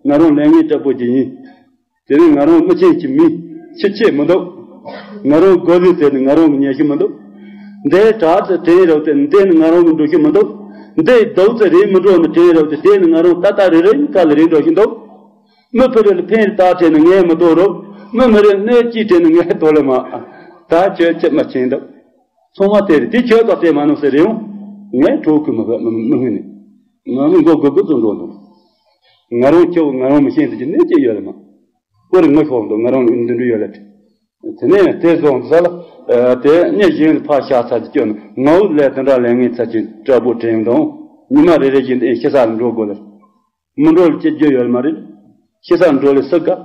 ང་རང་ལས་ངན་དྲག་པོ་ཅིག་ཡིན། དེ་ནས་ང་རང་མི་ཆེན་གྱི་མི་ཆེ་ཆེ་མི་འདུག་ང་རང་སྒོ་ལུས་དེ་ནི་ང་རང་གི་ཉན་ཤི་མི་འདུག་འདིའི་དྲག་ཚེ་དྲན་རབས་དེ་འདི་ནི་ང་རང་གི་འགྲོ་ཤི་མི་འདུག་འདིའི་སྡུག་ཚེ་རེད་མི་འགྲོ་ནི་དྲན་རབས་དེ་དེ་ནི་ང་རང་ད་ལྟ་རེ་རེ་ཡི་ཁ་ལ་རེ་འགྲོ་ཤི་འདུག་མི་ཕི་རེ་ལ་ཕན་རེ་ད་དྲན་ནི་ངས་མི་འདུག་རོགས། མི་མི་རེ་གནོད་ཅི་དྲན་ནི་ངས་འདུག་ལེ་མ། ད་ཁྱོད་ཁྱེད་མ་ཆེན་འདུག་ཚང་མ་དེ་རེད་དེ་ཁྱོད་ཀ་དེ་མ་ནོ་ཟེར་རེད་འོང་། ངས་གྲོགས་ཁུ་མི་ཕོད་མི་མི་ངུ་ནི། ང་མི་མགོ་དགུ་དགུ་ཙམ་འགྲོ་འདུག་ང་རང་ཁྱོད་ང་རང་མི་ཤེས་འདི་ཅི་གནས་ཅི་ཡོད་ལ་མ། ཁོ་རེ་ངུ་ཤོག་འདུག་ང་རང་འདི་འདྲ་ཡོད་ལ་དྲི། དེ་ནས་དེ་སོང་ས་ལ། དེ་གཉིས་གཞན་ལ་ཕར་བཞག་ཚར་གྱི་སྐྱོན་ང་འུ་ལས་དེ་འདྲ་ལས་ངན་ཚར་གྱི་དྲག་པོ་དྲན་དང་། ཉི་མ་རེ་རེ་བཞིན་དུ་ཤི་ས་ལ་འགྲོ་དགོས་ལ། མི་འགྲོ་ལ་སྐྱེ་རྒྱུ་ཡོད་མ་རེད། ཤི་ས་འགྲོ་ལ་སུ་དགའ།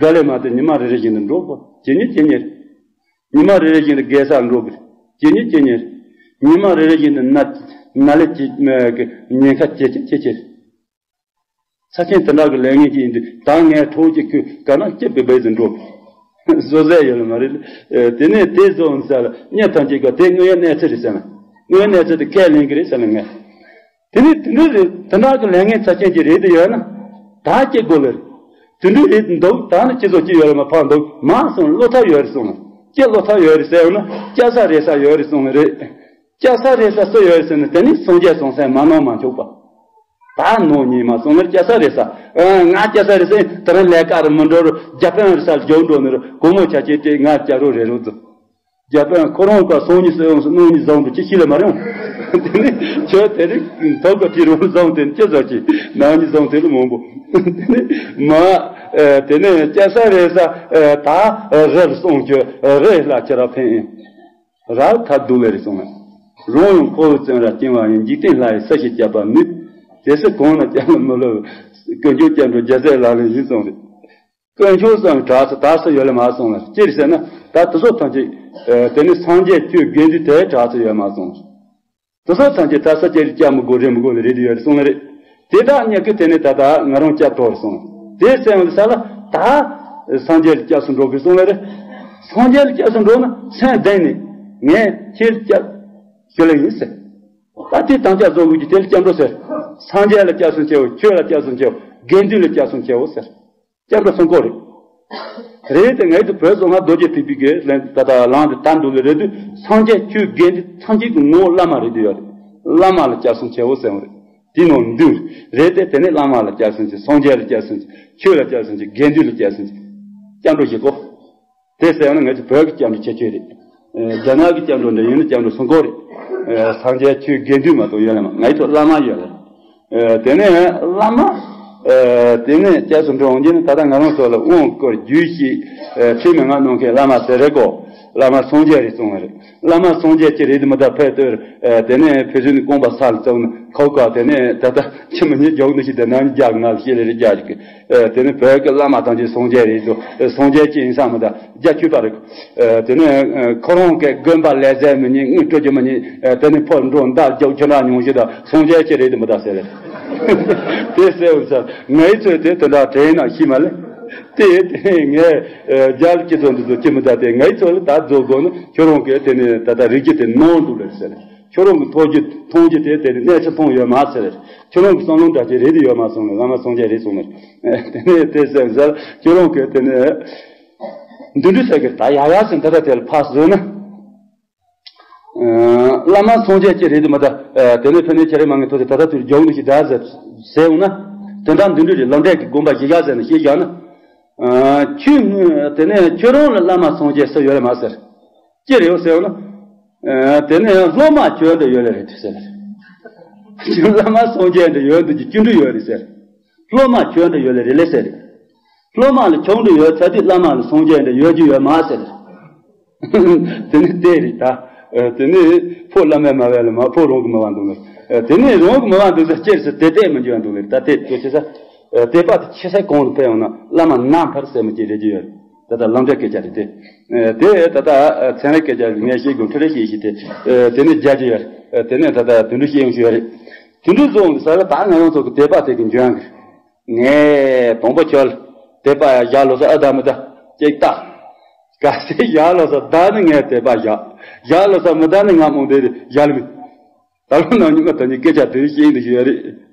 དགའ་ལས་མ་དེ་ཉི་མ་རེ་རེ་བཞིན་དུ་འགྲོ་དགོས་ཇི་ཉིད་ཇི་ཉིད། ཉི་མ་རེ་རེ་བཞིན་དུ་རྒས་ས་འགྲོ་དགོས་ཇི་ཉིད་ཇི་ཉིད། ཉི་མ་རེ་རེ་བཞིན་དུ་ན་ན་ལས་ཀྱི་ཉེན་ཁ་ཇེ་ཆེ་ཇེ་ཆེ། ས་ཆེན་དེ་འདྲ་གི་ལས་ངན་ཅིག་ཡིན་དུས་ད་ངས་གྲོགས་ཀྱི་ཁུ་ག་ན་སྐྱིད་པའི་བེད་དུ་འགྲོ། བཟོ་ཟས་ཡོད་ལ་མ་རེད། དེ་ནས་དེ་བཟོ་འོང་ས་ལ་གཉེན་ཐམས་ཅད་ཀ་དེ་དངོས་ཡོད་གནས་ཚུལ་རེད་ཟེར་ན། དངོས་ཡོད་གནས་ཚུལ་དེ་ཁས་ལེན་གི་རེད་ཟེར་ན་ངས། དེ་ནས་དེ་འདྲ་རེད་དེ་འདྲ་གི་ལས་ངན་ཚབས་ཆེན་གྱི་རེད་དུ་ཡོད་ན། ད་སྐྱེ་དགོས་ལེ་རེད། དེ་འདྲ་རེད་འདུག་ད་ནི་སྤྱི་ཚོགས་སྐྱིད་ཡོད་ལ་མ་ཕར་འདུག་མ་སོང་བློ་ཐབས་ཡོད་རེད་སོང་ལ། སྐྱེ་བློ་ཐབས་ཡོད་རེད་ཟེར་ཡོང་ན་སྐྱ་ས་རེད་ས་ཡོད་རེད་སོང་ལ་རེད། སྐྱ་ས་རེད་ས་སུ་ཡོད་རེད་ཟེར་ན་དེ་ནི་སངས་རྒྱས་སོང་སེམས་མ་ནོར་མ་འཆུག་པ། ད་ནོར་ཉིན་མ་སོང་ལ་སྐྱ་ས་རེད་ས། ང་སྐྱ་ས་རེད་ཟེར་དེ་རིང་ལས་ཀ་རུ་མི་འགྲོ་རུ་རྒྱ་དཔོན་རེད་ས་རྒྱུག་འགྲོ་ནི་རུ་སྒོར་མོ་ཆ་ཆེ་སྤྲད་ང་སྐྱ་རོ་རེ་རོ་འཛུགས། རྒྱ་དཔོན་ཁོ་རང་ག་སང་ཉིན་སྲིད་དབང་སུ་གནངས་ཉིན་བཟང་དུ་ཅི་ཤི་ལ་མ་རེད། དེ་ནི་ཁྱོད་དེ་རིང་ཐོག་ག་ཁྲིད་རུང་བཟང་དེ་ནི་ཅི་བཟོ་ཅི་གནངས་ཉིན་བཟང་དེ་ལ་མང་པོ། དེ་ནི་མ། དེ་ནི་སྐྱ་ས་རེད་ས། ད་རེད་སོང་ཁྱོད་རེད་ལ་ཁྱེད་ར་ཕན་ཨེ། ར་ཐ་དུ་ལེ་རེད་སོང་ལ། རང་ཡང་ཁོ་བོའི་བཙོན་ར་བསྐྱིང་བ་ཡིན། འཇིག་རྟེན་ལྷ་ཡི་ས་ཞིག་བཅད་པ་མེད། དེ་སྲིད་གང་ན་བཅད་ལ་མི་ལོ། དཀོན་མཆོག་སྐྱབས་འགྲོ་རྒྱལ་སྲས་ལག་ལེན་ཡིན་སོང་རེད། དཀོན་མཆོག་གསུམ་གྲགས་སུ་དག་སུ་ཡོད་ལ་མ་སོང་ལ་ཅི་རེད་ཟེར་ན། ད་དེ་ཚོ་ཐམས་ཅད་དེ་ནི་སངས་རྒྱས་ཆོས་དགེ་འདུན་དེ་གྲགས་སུ་ཡོད་མ་སོང་། དེ་ཚོ་ཐམས་ཅད་ད་ས་ཅི་རེད་སྐྱ་མི་དགོས་རེད་མི་དགོས་ལ་རེད་དུ་ཡོད་རེད་སོང་ལ་རེད། དེ་དག་ཉག་གི་དེ་ནི་ད་ལྟ་ང་རང་སྐྱབས་ཐོག་རེད་སོང་། དེ་སེམས་ལ་ས་ལ་ད་སངས་རྒྱས་ལ་སྐྱབས་སུ་འགྲོ་དགོས་སོང་ལ་རེད། སངས་རྒྱས་ལ་སྐྱབས་སུ་འགྲོ་ན་སེམས་གདེང་ནས་ངས་ཁྱེད་སྐྱབས། ཁྱོད་ལ་ཡིན་ཟེར། ད་དེ་དམ་བཅའ་བཟོ་དགོས་ཀྱི་དེ་ལ་སྐྱབས་འགྲོ་ཟེར། སངས་རྒྱས་ལ་སྐྱབས་སུ་མཆིའོ། ཆོས་ལ་སྐྱབས་སུ་མཆིའོ། དགེ་འདུན་ལ་སྐྱབས་སུ་མཆིའོ་ཟེར། སྐྱབས་འགྲོ་གསུང་གོ་རེད། རེད་དེ། ངའི་དུ་བོད་སོ་ལྔ་རྡོ་རྗེ་ཐེག་པའི་གི་ལན་ད་ལྟ་ལངས་ཏེ་ད་འདུག་ལེ་རེད་དུས། སངས་རྒྱས་ཆོས་དགེ་འདུན་ཐམས་ཅད་ཀྱི་ངོ་བོ་བླ་མ་རེད་དུ་ཡོད་རེད། བླ་མ་ལ་སྐྱབས་སུ་མཆིའོ་ཟེར་བ་རེད། དེ་ནང་འདུས་རེད་དེ། དེ་ནས་བླ་མ་ལ་སྐྱབས་སུ་མཆི། སངས་རྒྱས་ལ་སྐྱབས་སུ་མཆི། ཆོས་ལ་སྐྱབས་སུ་མཆི། དགེ་འདུན་ལ་སྐྱབས་སུ་མཆི། སྐྱབས་འགྲོ་བཞི་གོ། དེ་ཟེར་ན་ང་ཚོ་བོད་ཀྱི་སྐྱབས་འགྲོ་ཁྱད་ཆོས་རེད། ཨ། རྒྱ་ནག་གི་སྐྱབས་འགྲོ་འདྲ་ཡིན་ན་སྐྱབས་འགྲོ་སུམ་ཀོ་རེད། ཨ། སངས་རྒྱས་ཆོས་དགེ་འདུན་མ་གཏོགས་ཡོད་ལ་མ། ང་ཚོ་བླ་མ་ཡོད་ལ། ཨ། དེ་ནས་བླ་མ། ཨ། དེ་ནས་སྐྱབས་སུ་འགྲོ་འོང་རྒྱུ་ནི་ད་ལྟ་ང་རང་ཚོ་ལ་དབང་བསྐུར་རྒྱུད་བཤད། ཨ། ཁྲིམས་མན་ངག་གནང་མཁན་བླ་མ་ཟེར་རེད་གོ། བླ་མ་སངས་རྒྱས་རེད་གསུངས་པ་རེད། བླ་མ་སངས་རྒྱས་ཅི་རེད་དུ་མི་ད་ཕེབས་ཏེ། ཨ། དེ་ནས་ཕེབས་བཞིན་དགོངས་པ་སལ་ཙང་ཁོ་ཀ་དེ་ནས་ད་ལྟ་ཁྱི་མི་ཉིད་རྒྱུག་འདུག་ཞིག་དེ་ནང་རྒྱག་ང་ཤེས་ལེ་རེ་རྒྱག་ཅིག་ཨ། དེ་ནས་བོད་ཀྱི་བླ་མ་དང་ཅི་སངས་རྒྱས་རེད་འདུག་སངས་རྒྱས་ཅི་ཡིན་ས་མི་ད་རྒྱ་ཆོས་པ་རེད། ཨ། དེ་ནས་ཁོ་རང་གི་དགོན་པ་ལས་ཟད་མི་ཉན། དངུལ་སྤྲོད་རྒྱུ་མི་ཉན། ཨ། དེ་ནས་ཕོ་འགྲོ་མདའ་རྒྱུག་ཁྱོད་རང་ཉུང་ཞིག་ད་སངས་རྒྱས་ཅི་རེད་དུ་མི་ད་ཟེར་ལེ། དེ་ཟེར་བ་ས་ངའི་ཚོད་དེ་དེ་འདྲ་དྲན་ན་ཤི་མ་ལེ། དེ་དེ་ངས་རྒྱལ་གྱི་ཚོད་འདི་ཚོ་ཅི་མི་ད་དེ་ངའི་ཚོད་ལ་ད་རྫོགས་དགོས་ན་ཁྱོད་རང་གི་དེ་ནས་ད་ལྟ་རིག་རྒྱུ་དེ་ནོར་འདུག་ལེ་ཟེར་ལེ། ཁྱོད་རང་གི་མཐོང་རྒྱུ་མཐོང་རྒྱུ་དེ་དེ་ནི་གནས་ཚུལ་མཐོང་ཡོད་མ་ཟེར། ཁྱོད་རང་གི་བསམ་བློ་འདྲ་ཅིག་རེད་དེ་ཡོད་མ་སོང་ནས་བླ་མ་སངས་རྒྱས་རེད་སོང་ནས། དེ་ནས་དེ་ཟེར་ཟེར་ཁྱོད་རང་གི་དེ་ནས་འདི་འདྲ་ཟེར་གི་ད་ཡ་ཡ་ཟེར་འདི་འདྲ་དེ་ལ་ཕར་བཟོས་ན། བླ་མ་སངས་རྒྱས་ཅི་རེད་དུ་མ་ད། དེ་ནས་ཕན་ནས་ཁྱེད་རེ་མ་ངན་ཐོག་དེ་ད་ལྟ་དུས་རྒྱུག་འདུག་ཞིག་ད་ཟེར་ཟེར་འོང་ན། དེ་འདྲ་འདི་འདྲ་རེད། ལམ་འབྲས་ཀྱི་དགོངས་པ་བཞི་བཞག་ཟེར་ནས་བཤད་བཞག་ན། ཁྱོད་དེ་ནས་ཁྱོད་རང་ལ་བླ་མ་སངས་རྒྱས་སུ་ཡོད་རེད་མ་ཟེར། ཅི་རེད་ཟེར་བ་ན། ཨ། དེ་ནས་སློབ་མ་ཁྱོད་འདྲ་ཡོད་ལེ་རེད་ཟེར། བླ་མ་སངས་རྒྱས་འདྲ་ཡོད་འདུག་གི་ཅི་འདྲ་ཡོད་རེད་ཟེར། སློབ་མ་ཁྱོད་འདྲ་ཡོད་ལེ་རེད་ལེ་ཟེར། སློབ་མ་ལ་ཁྱོད་འདྲ་ཡོད་ཚར་དུས་བླ་མ་ལ་སངས་རྒྱས་འདྲ་ཡོད་རྒྱུ་ཡོད་མ་ཟེར། དེ་ནི་དེ་རེད་ད། ཨ། དེ་ནི་ཕོ་བླ་མའི་མ་བས་ལ་མ་ཕོ་རང་གི་མ་བ་འདུག་ལེ། ཨ། དེ་ནི་རང་གི་མ་བ་འདུག་ཟེར་ཅེར་ཟེར་དེ་ལྟས་མི་འགྱུར་བ་འདུག་ལེ། ད་དེ་ཁྱོད་ཆེ་ས། ཨ། དད་པ་དེ་ཆེ་ས་གོང་དུ་འཕེལ་ཡོང་ན་བླ་མ་ནམ་ཕར་ཟེར་མི་ཅི་རེད་ཀྱི་ཡོད། ད་ལྟ་ལམ་འབྲས་སྐད་ཆ་རེད་དེ། ཨ། དེ་ད་ལྟ་ཚན་རིག་སྐད་ཆ་ངས་བཤད་དགོས་འཕྲུལ་རེ་བཤད་ཤིག་དེ། ཨ། དེ་ནས་རྒྱ་ཅི་ཡོད། ཨ། དེ་ནས་ད་ལྟ་དུད་འགྲོ་བཤད་ཡོང་ཤིག་ཡོད་རེད། དུད་འགྲོ་བཟོ་འོང་གི་ས་ལ་ད་ང་རང་ཚོ་གི་དད་པ་དེ་གི་འཇོན་གི། ངས་དང་པོ་ཁྱོད་དད་པ་ཡ་བཞག་ལོ་ས་ཨ་ད་མི་ད་ཅེག་ད། གལ་སྲིད་བཞག་ལོ་ས་ད་ནི་ངས་དད་པ་བཞག་བཞག་ལོ་ས་མི་ད་ནི་ང་རྨོངས་དེ་བཞག་ལ་མི། ད་ལོ་ནང་ཉི་མ་ད་ནི་སྐད་ཆ་དེ་བཤད་འདི་ཞིག་ཡོད་རེད།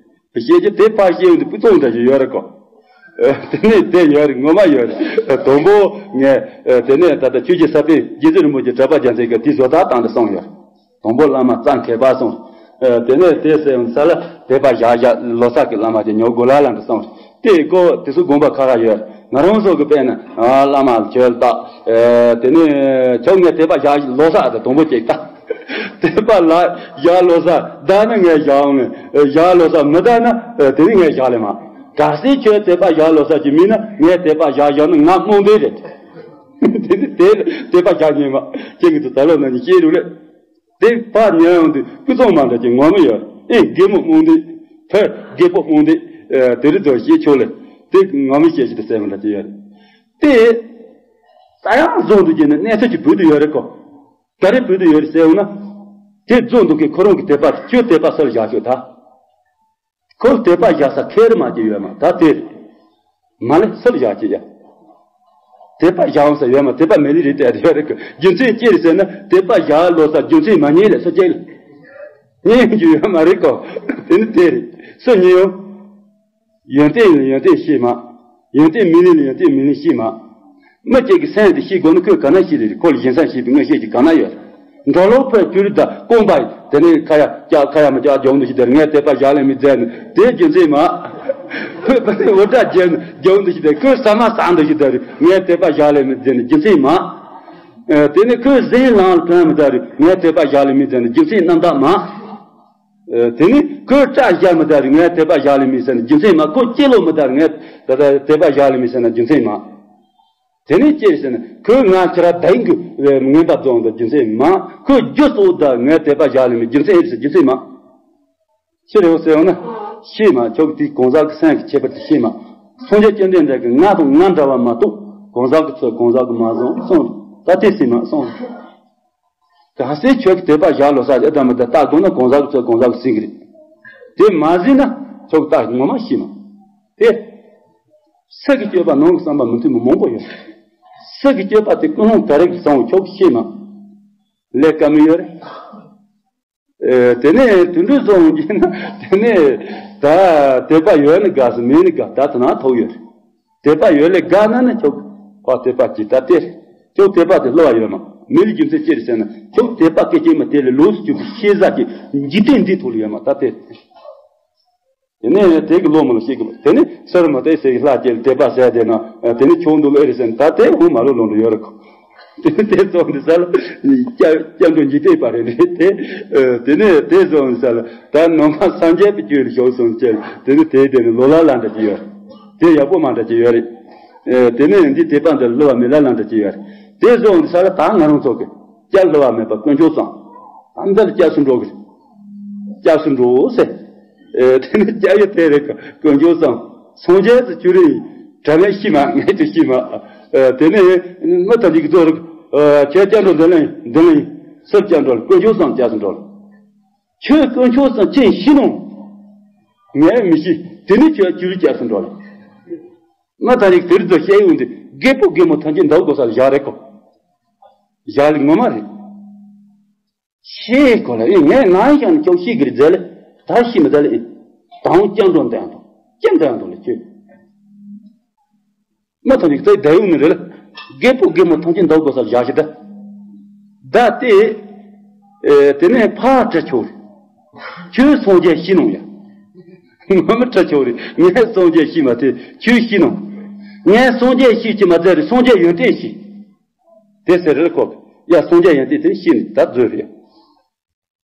བཤད་རྒྱུ་དེ་ཕར་བཤད་འདི་སྤུ་ཙོང་འདྲ་ཞིག་ཡོད་རེད་གོ། ཨ། དེ་ནས་དེ་ཡོད་རེད། ངོ་མ་ཡོད་རེད། དང་པོ་ངས། ཨ། དེ་ནས་ད་ལྟ་ཆོས་ཀྱི་ས་པཎ་རྗེ་བཙུན་རིན་པོ་ཆེ་གྲགས་པ་རྒྱལ་མཚན་གྱིས་དེ་བཟོ་ལྟ་བཏང་དུ་སོང་ཡོད། དང་པོ་བླ་མ་རྩ་མཁས་པ་སོང་། ཨ། དེ་ནས་དེ་ཟེར་ས་ལ་དད་པ་བཞག་བཞག་ལོ་ས་གི་བླ་མ་དེ་ཉོ་དགོས་ལ་ལ་འདི་སོང་། དེ་ཀོ་དེ་ཚོ་དགོངས་པ་ཁ་ཁ་ཡོད། ང་རང་ཚོ་གི་དཔེར་ན། ཨ། བླ་མ་ལ་ཁྱོད་ལྟ། ཨ། དེ་ནས་ཁྱོད་ངས་དད་པ་བཞག་ལོ་ས་དང་དང་པོ་ཅིག་ལྟ། དད་པ་ལ་བཞག་ལོ་ས་ད་ནི་ངས་བཞག་འོང་ནས་བཞག་ལོ་ས་མི་ད་ན་དེ་ནི་ངས་བཞག་ལེ་མ། གལ་སྲིད་ཁྱོད་དད་པ་བཞག་ལོ་ས་ཅིག་མིན་ན་ངས་དད་པ་བཞག་བཞག་ན་ང་རྨོངས་དེ་རེད། དེ་ནི་དེ་དད་པ་བཞག་ཉན་མ་ཁྱེད་ཀྱི་དུ་ད་ལོ་ན་ནི་སྐྱེས་རུ་ལེ། དེ་ཕར་ཉན་ཡོང་དུས་སྐུ་གཙང་མ་འདྲ་ཅིག་ངོ་མི་ཡོད། ཨེ་རྒན་མོ་རྨོངས་དེ། ཕར་རྒད་པོ་རྨོངས་དེ། ཨ། དེ་རིགས་དོ་ཤེས་ཆོག་ལེ། དེ་ངོ་མི་ཤེས་ཤིག་ཏུ་ཟེར་བ་འདྲ་ཅིག་ཡོད་རེད། དེ་ས་ཡང་བཟུང་དུ་བྱས་ནས་གནས་ཚུལ་གྱི་བུད་དུ་ཡོད་རེད་གོ། ད་རེས་བུད་དུ་ཡོད་རེད་ཟེར་འོང་ན། དེ་བཟུང་འདུག་གི་ཁོ་རང་གི་དད་པ་ཁྱོད་དད་པ་སུ་ལ་བཞག་ཤོག་ད། ཁོ་དད་པ་བཞག་ས་ཁེར་མ་ཅིག་ཡོད་མ་ད་དེ། མ་ལེ་སུ་ལ་བཞག་ཅིག་ཡ། དད་པ་བཞག་འོང་ས་ཡོད་མ། དད་པ་མེད་ལི་རེད་དེ་ཡོད་རེད་གི། རྒྱུ་མཚན་ཅི་རེད་ཟེར་ན་དད་པ་བཞག་ལོ་ས་རྒྱུ་མཚན་མ་རྙེད་ལེ་སུ་སྐྱེ་ལེ། རྙེད་རྒྱུ་ཡོད་མ་རེད་གོ། དེ་ནི་དེ་རེད། སུ་རྙེད་ཡོང་། ཡོན་ཏན་ལ་ཡོན་ཏན་ཤེས་མ། ཡོན་ཏན་མི་ལེན་ལ་ཡོན་ཏན་མི་ལེན་ཤེས་མ། མི་གཅིག་གི་སེམས་དེ་ཤེས་དགོས་ན་ཁོས་ག་ན་ཤེས་ལེ་རེད། ཁོ་ལ་གཞན་སེམས་ཤེས་པའི་མངོན་ཤེས་ཀྱི་ག་ན་ཡོད། འགྲོ་ལོག་ཕར་བསྐྱུར་ད་རྐང་པ་དེ་ནས་ཁ་ཡ་ཀྱག་ཁ་ཡ་མ་ཀྱག་རྒྱུག་འདུག་ཞིག་དེར་ངས་དད་པ་བཞག་ལེ་མི་མཛད་ནི་དེ་རྒྱུ་མཚན་མ། ཁོས་ཕ་ནས་འུར་སྒྲ་བརྒྱབ་ནས་རྒྱུག་འདུག་ཞིག་དེར་ཁོས་ཟ་མ་ཟ་འདུག་ཞིག་དེར་ངས་དད་པ་བཞག་ལེ་མི་མཛད་ནི་རྒྱུ་མཚན་མ། ཨ། དེ་ནས་ཁོས་ཟས་ལངས་ལ་ཐོན་མི་དེར་ངས་དད་པ་བཞག་ལེ་མི་མཛད་ནི་རྒྱུ་མཚན་རྣམ་དག་མ། ཨ། དེ་ནས་ཁོས་སྐྲ་བཞར་མི་དེར་ངས་དད་པ་བཞག་ལེ་མི་མཛད་ནི་རྒྱུ་མཚན་མ། ཁོས་སྐྱེ་ལོ་མི་དེར་ངས་དད་པ་བཞག་ལེ་མི་མཛད་ནི་རྒྱུ་མཚན་མ། དེ་ནས་ཅི་ཟེར་ན་ཁོས་ང་ཁྱེད་ར་བདག་གི་ངན་པ་བརྫངས་དང་རྒྱུ་མཚན་མ། ཁོས་རྒྱུ་གཙོ་བོ་ད་ངས་དད་པ་བཞག་ལེ་མི་རྒྱུ་མཚན་ཨེ་ཟེར་རྒྱུ་མཚན་མ། ཤེས་རེད་ཟེར་ཡོང་ན། ཤེས་མ་ཁྱོད་ཀྱི་དེའི་གང་ཟག་གི་སེམས་ཀྱི་ཁྱད་པར་དེ་ཤེས་མ། སངས་རྒྱས་བཅོམ་ལྡན་འདས་ཀྱིས་ང་དང་ང་འདྲ་བ་མ་གཏོགས་གང་ཟག་གི་ཚོད་གང་ཟག་གི་མ་བཟང་གསུངས། ད་དེ་སྲིད་མ་གསུངས། གལ་སྲིད་ཁྱོད་ཀྱི་དད་པ་བཞག་ལོ་ས་ཨེ་ད་མི་ད་ལྟ་དགོས་ན་གང་ཟག་གི་ཚོད་གང་ཟག་གི་སྲིད་གི་རེད། དེ་མ་ཟིན་ན་ཁྱོད་ཀྱི་ད་ངོ་མ་ཤེས་མ། དེ། སེམས་ཀྱི་སྤྱོད་པ་ནང་གི་བསམ་པ་མི་མཐུན་པ་མང་པོ་ཡོད། སེམས་ཀྱི་སྤྱོད་པ་དེ་ཀུན་སློང་ག་རེ་གི་བཟང་བོ་ཁྱོད་ཀྱིས་ཤེས་མ། ལས་ཀ་མི་ཡོད་རེད། ཨེ། དེ་ནས་དུད་འགྲོ་སོང་གྱིས་ན་དེ་ནས་ད་དད་པ་ཡོད་ནི་དགའ་སོང་མེད་ནི་དགའ་ད་དུ་ན་ཐོག་ཡོད་རེད། དད་པ་ཡོད་ལས་དགའ་ན་ནི་ཁྱོད་ཁོ་དད་པ་གྱིས་ད་དེ་རེད། ཁྱོད་དད་པ་དེ་བསླུ་བ་ཡོད་མ་མེད་ལ་རྒྱུ་མཚན་ཅི་རེད་ཟེར་ན་ཁྱོད་དད་པ་སྐད་ཅིག་མ་དེ་ལས་ལོགས་སུ་གྱུར་པའི་ཤེས་བྱ་གྱི་འཇིག་རྟེན་འདི་ཐོག་ལ་ཡོད་མ་ད་དེ། དེ་ནས་དེ་གི་བློ་མ་ལ་ཤེས་གི་མ་དེ་ནས་སར་མ་དེ་ཟེར་གི་ལྷ་སྐྱེ་དད་པ་ཟེར་དེ་ན་དེ་ནས་ཁྱོད་འདུག་ལ་ཨེ་རེད་ཟེར་ན་ད་དེ་འོང་མ་ལོ་ལོང་དུ་ཡོད་རེད་ཁོ། དེ་ནས་དེ་ཙོག་འདི་ས་ལ་སྐྱབས་སྐྱབས་འགྲོ་འཇིག་རྟེན་པ་རེད་རེད་དེ། དེ་ནས་དེ་ཙོག་འདི་ས་ལ་ད་ནང་པ་སངས་རྒྱས་པའི་རྒྱུད་ལ་ཞོག་སོང་ཅེས་དེ་ནས་དེ་དེ་ནས་ལོ་ལ་ལ་འདྲ་ཅིག་ཡོད་རེད། དེ་ཡག་པོ་མ་འདྲ་ཅིག་ཡོད་རེད། དེ་ནས་འདི་དད་པ་འདི་བསླུ་བ་མེད་ལ་ལ་འདྲ་ཅིག་ཡོད་རེད། དེ་ཙོག་འདི་ས་ལ་ད་ང་རང་ཚོ་གི་སྐྱབས་བསླུ་བ་མེད་པ་དཀོན་མཆོག་གསུམ། ཨ་མདའ་ལ་སྐྱབས་སུ་འགྲོ་གི་རེད། སྐྱབས་སུ་འགྲོ་ཟེར། ཨེ། དེ་ནི་སྐྱབས་ཡུལ་དེ་རེད་དཀོན་མཆོག་གསུམ། སངས་རྒྱས་སུ་གྱུར་རེད། དྲན་མེད་ཤི་མ་ངས་དུ་ཤི་མ། ཨེ། དེ་ནི་མི་ཐམས་ཅད་ཀྱི་རྫོགས་རིགས། ཨེ། ཁྱེད་སྐྱབས་འགྲོ་འདི་ལ་འདི་ལ་སུ་སྐྱབས་འགྲོ་དཀོན་མཆོག་གསུམ་སྐྱབས་སུ་འགྲོ། ཁྱོད་དཀོན་མཆོག་གསུམ་ཅི་ཤི་ནོ། ངས་མི་ཤི་དེ་ནི་ཁྱོད་གྱུར་སྐྱབས་སུ་འགྲོ་ལ། མི་ཐམས་ཅད་དེར་ཚོ་བཤད་ཡོང་དུས་རྒད་པོ་རྒད་མོ་ཐམས་ཅད་འདུག་དགོས་ས་ལ་བཞག་རེད་ཁོ། བཞག་ལ་ངོ་མ་རེད། ཤེས་དགོས་ལ་ཨེ་ངས་ང་ཡང་ཀྱང་ཤེས་ཀྱི་རེད་ཟེར་ལ་ད་ཤེས་མི་ཟེར་ལ་ཨེ། ད་འོང་སྐྱབས་འགྲོ་འདོན་དང་སྐྱབས་འདོན་དང་ལ་ཁྱོད། མི་ཐམས་ཅད་ཀྱི་རྩ་བའི་བདག་ཡོད་ནི་རེད་ལ། རྒད་པོ་རྒད་མོ་ཐམས་ཅད་འདུག་དགོས་ས་ལ་བཞག་ཤི་ད། ད་དེ། ཨེ། དེ་ནས་ཕར་དྲི་ཆོག་རེད། ཁྱོད་སངས་རྒྱས་ཤི་ནོ་ཡ། ང་མི་དྲི་ཆོག་རེད་ངས་སངས་རྒྱས་ཤི་མ་དེ་ཁྱོད་ཤི་ནོ། ངས་སངས་རྒྱས་ཤི་ཅི་མ་ཚད་རེད་སངས་རྒྱས་ཡོན་ཏན་ཤི། དེ་ཟེར་རེད་ཁོ། ཡ་སངས་རྒྱས་ཡོན་ཏན་དེ་ཤི་ནས་ད་རྫོས་རེད།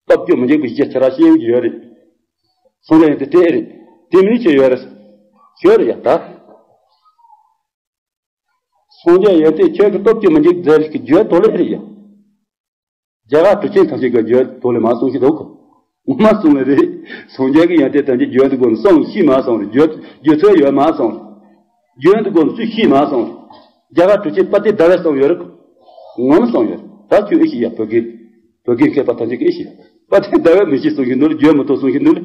སྟོབས་བཅུ་མི་འཇིགས་པའི་གཞི་ཁྱེད་རང་ཤེས་ཡོན་གྱི་ཡོད་རེད། སངས་རྒྱས་ཡོན་ཏན་དེ་རེད། དེ་མིན་ཆེ་ཡོད་རེད། ཁྱོད་རེད་ཡ་ད། སངས་རྒྱས་ཡོན་ཏན་ཁྱོད་ཀྱི་སྟོབས་བཅུ་མི་འཇིགས་མཛད་རིགས་ཀྱི་བརྗོད་དོ་ལེ་རེད་ཡ། རྒྱ་གར་གྲུབ་ཆེན་ཐམས་ཅད་ཀྱི་བརྗོད་དོ་ལེ་མ་གསུང་ཤི་འདུག་གོ། ངོ་མ་གསུང་ལེ་རེད། སངས་རྒྱས་ཀྱི་ཡོན་ཏན་ཐམས་ཅད་བརྗོད་དུ་དགོས་ན་གསུང་ཤི་མ་གསུང་རེད་བརྗོད་བརྗོད་ཚོད་ཡོད་མ་གསུང་རེད། བརྗོད་དུ་དགོས་ན་སུ་ཤི་མ་གསུང་རེད། རྒྱ་གར་གྲུབ་ཆེན་དཔལ་ལྡན་ཟླ་བས་གསུང་ཡོད་རེད་གོ། ངོ་མ་གསུང་ཡོད་རེད་ད་ཁྱོད་ཨེ་ཤི་ཡ་བོད་དགེ། བོད་དགེ་མཁས་པ་ཐམས་ཅད་ཀྱི་ཨེ་ཤི་ཡ། དཔལ་ལྡན་ཟླ་བས་མི་ཤི་གསུང་ཤི་འདུག་ལེ་བརྗོད་མི་ཐུབ་གསུང་ཤི་འདུག་ལེ།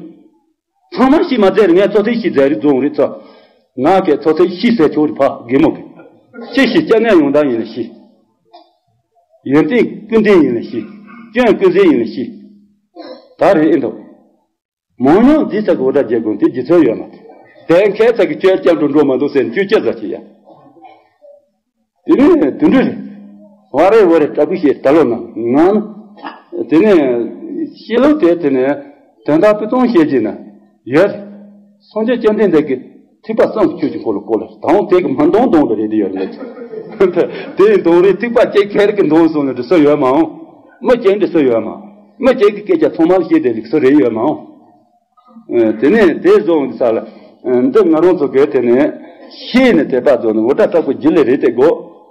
ཚང་མ་ཤི་མ་ཚད་ངས་ཚོ་ཐེ་ཤི་མཛད་རིགས་རྫོང་རེད་ཚོ། ང་གས་ཚོ་ཐེ་ཤི་ཟེར་ཆོག་རེད་ཕ་རྒན་མོ་གས། ཤི་ཤི་སྐྱབས་གནས་ཡོང་དང་ཡིན་ལ་ཤི། ཡོན་ཏན་ཀུན་ལྡན་ཡིན་ལ་ཤི། སྐྱོན་ཀུན་ཟད་ཡིན་ལ་ཤི། ད་རེད་ཨེ་འདུག་མང་ཉུང་འདི་ཚ་གི་འོ་ད་རྒྱལ་ཀུན་དེ་རྗེ་ཚོ་ཡོད་མ་དེ་མཁས་ཚ་གི་སྐྱོན་སྐྱབས་འགྲོ་འགྲོ་མ་འདུག་ཟེར་ན་ཁྱོད་སྐྱབས་ཟ་ཁྱི་ཡ། དེ་ནས་དུད་འགྲོ་རེད། བ་རེ་བ་རེ་དྲག་པོ་བཤད་ད་ལོ་ན་ང་ན། དེ་ནས་ཤེས་ལོ་དེ་དེ་ནས་དོན་དག་སྤུས་གཙང་བཤད་ཀྱི་ན་ཡོད། སངས་རྒྱས་བཅོམ་ལྡན་འདས་ཀྱི་ཐེག་པ་གསུམ་གྱི་ཆོས་ཀྱི་འཁོར་ལོ་བསྐོར་ལ་དང་དེ་གི་མ་འདོང་འདོང་དུ་རེད་དེ་ཡོད་རེད། དེ་འདོང་རེད་ཐེག་པ་སྐྱེ་ཁྱེར་གི་འདོང་སོང་ལ་འདྲི་ས་ཡོད་མ་འོང་། མི་སྐྱེ་འདྲི་ས་ཡོད་མ། མི་སྐྱེ་གི་སྐད་ཆ་ཚང་མ་ལ་བཤད་དེ་ལུགས་སྲོལ་རེད་ཡོད་མ་འོང་། དེ་ནས་དེ་བཟོ་འོང་གི་ས་ལ། འདི་ང་རང་ཚོ་གས་དེ་ནས་ཤེས་ནས་དད་པ་བཟོ་ནས་འོ་ད་དྲག་པོ་རྒྱུ་ལས་རེད་དེ་གོ།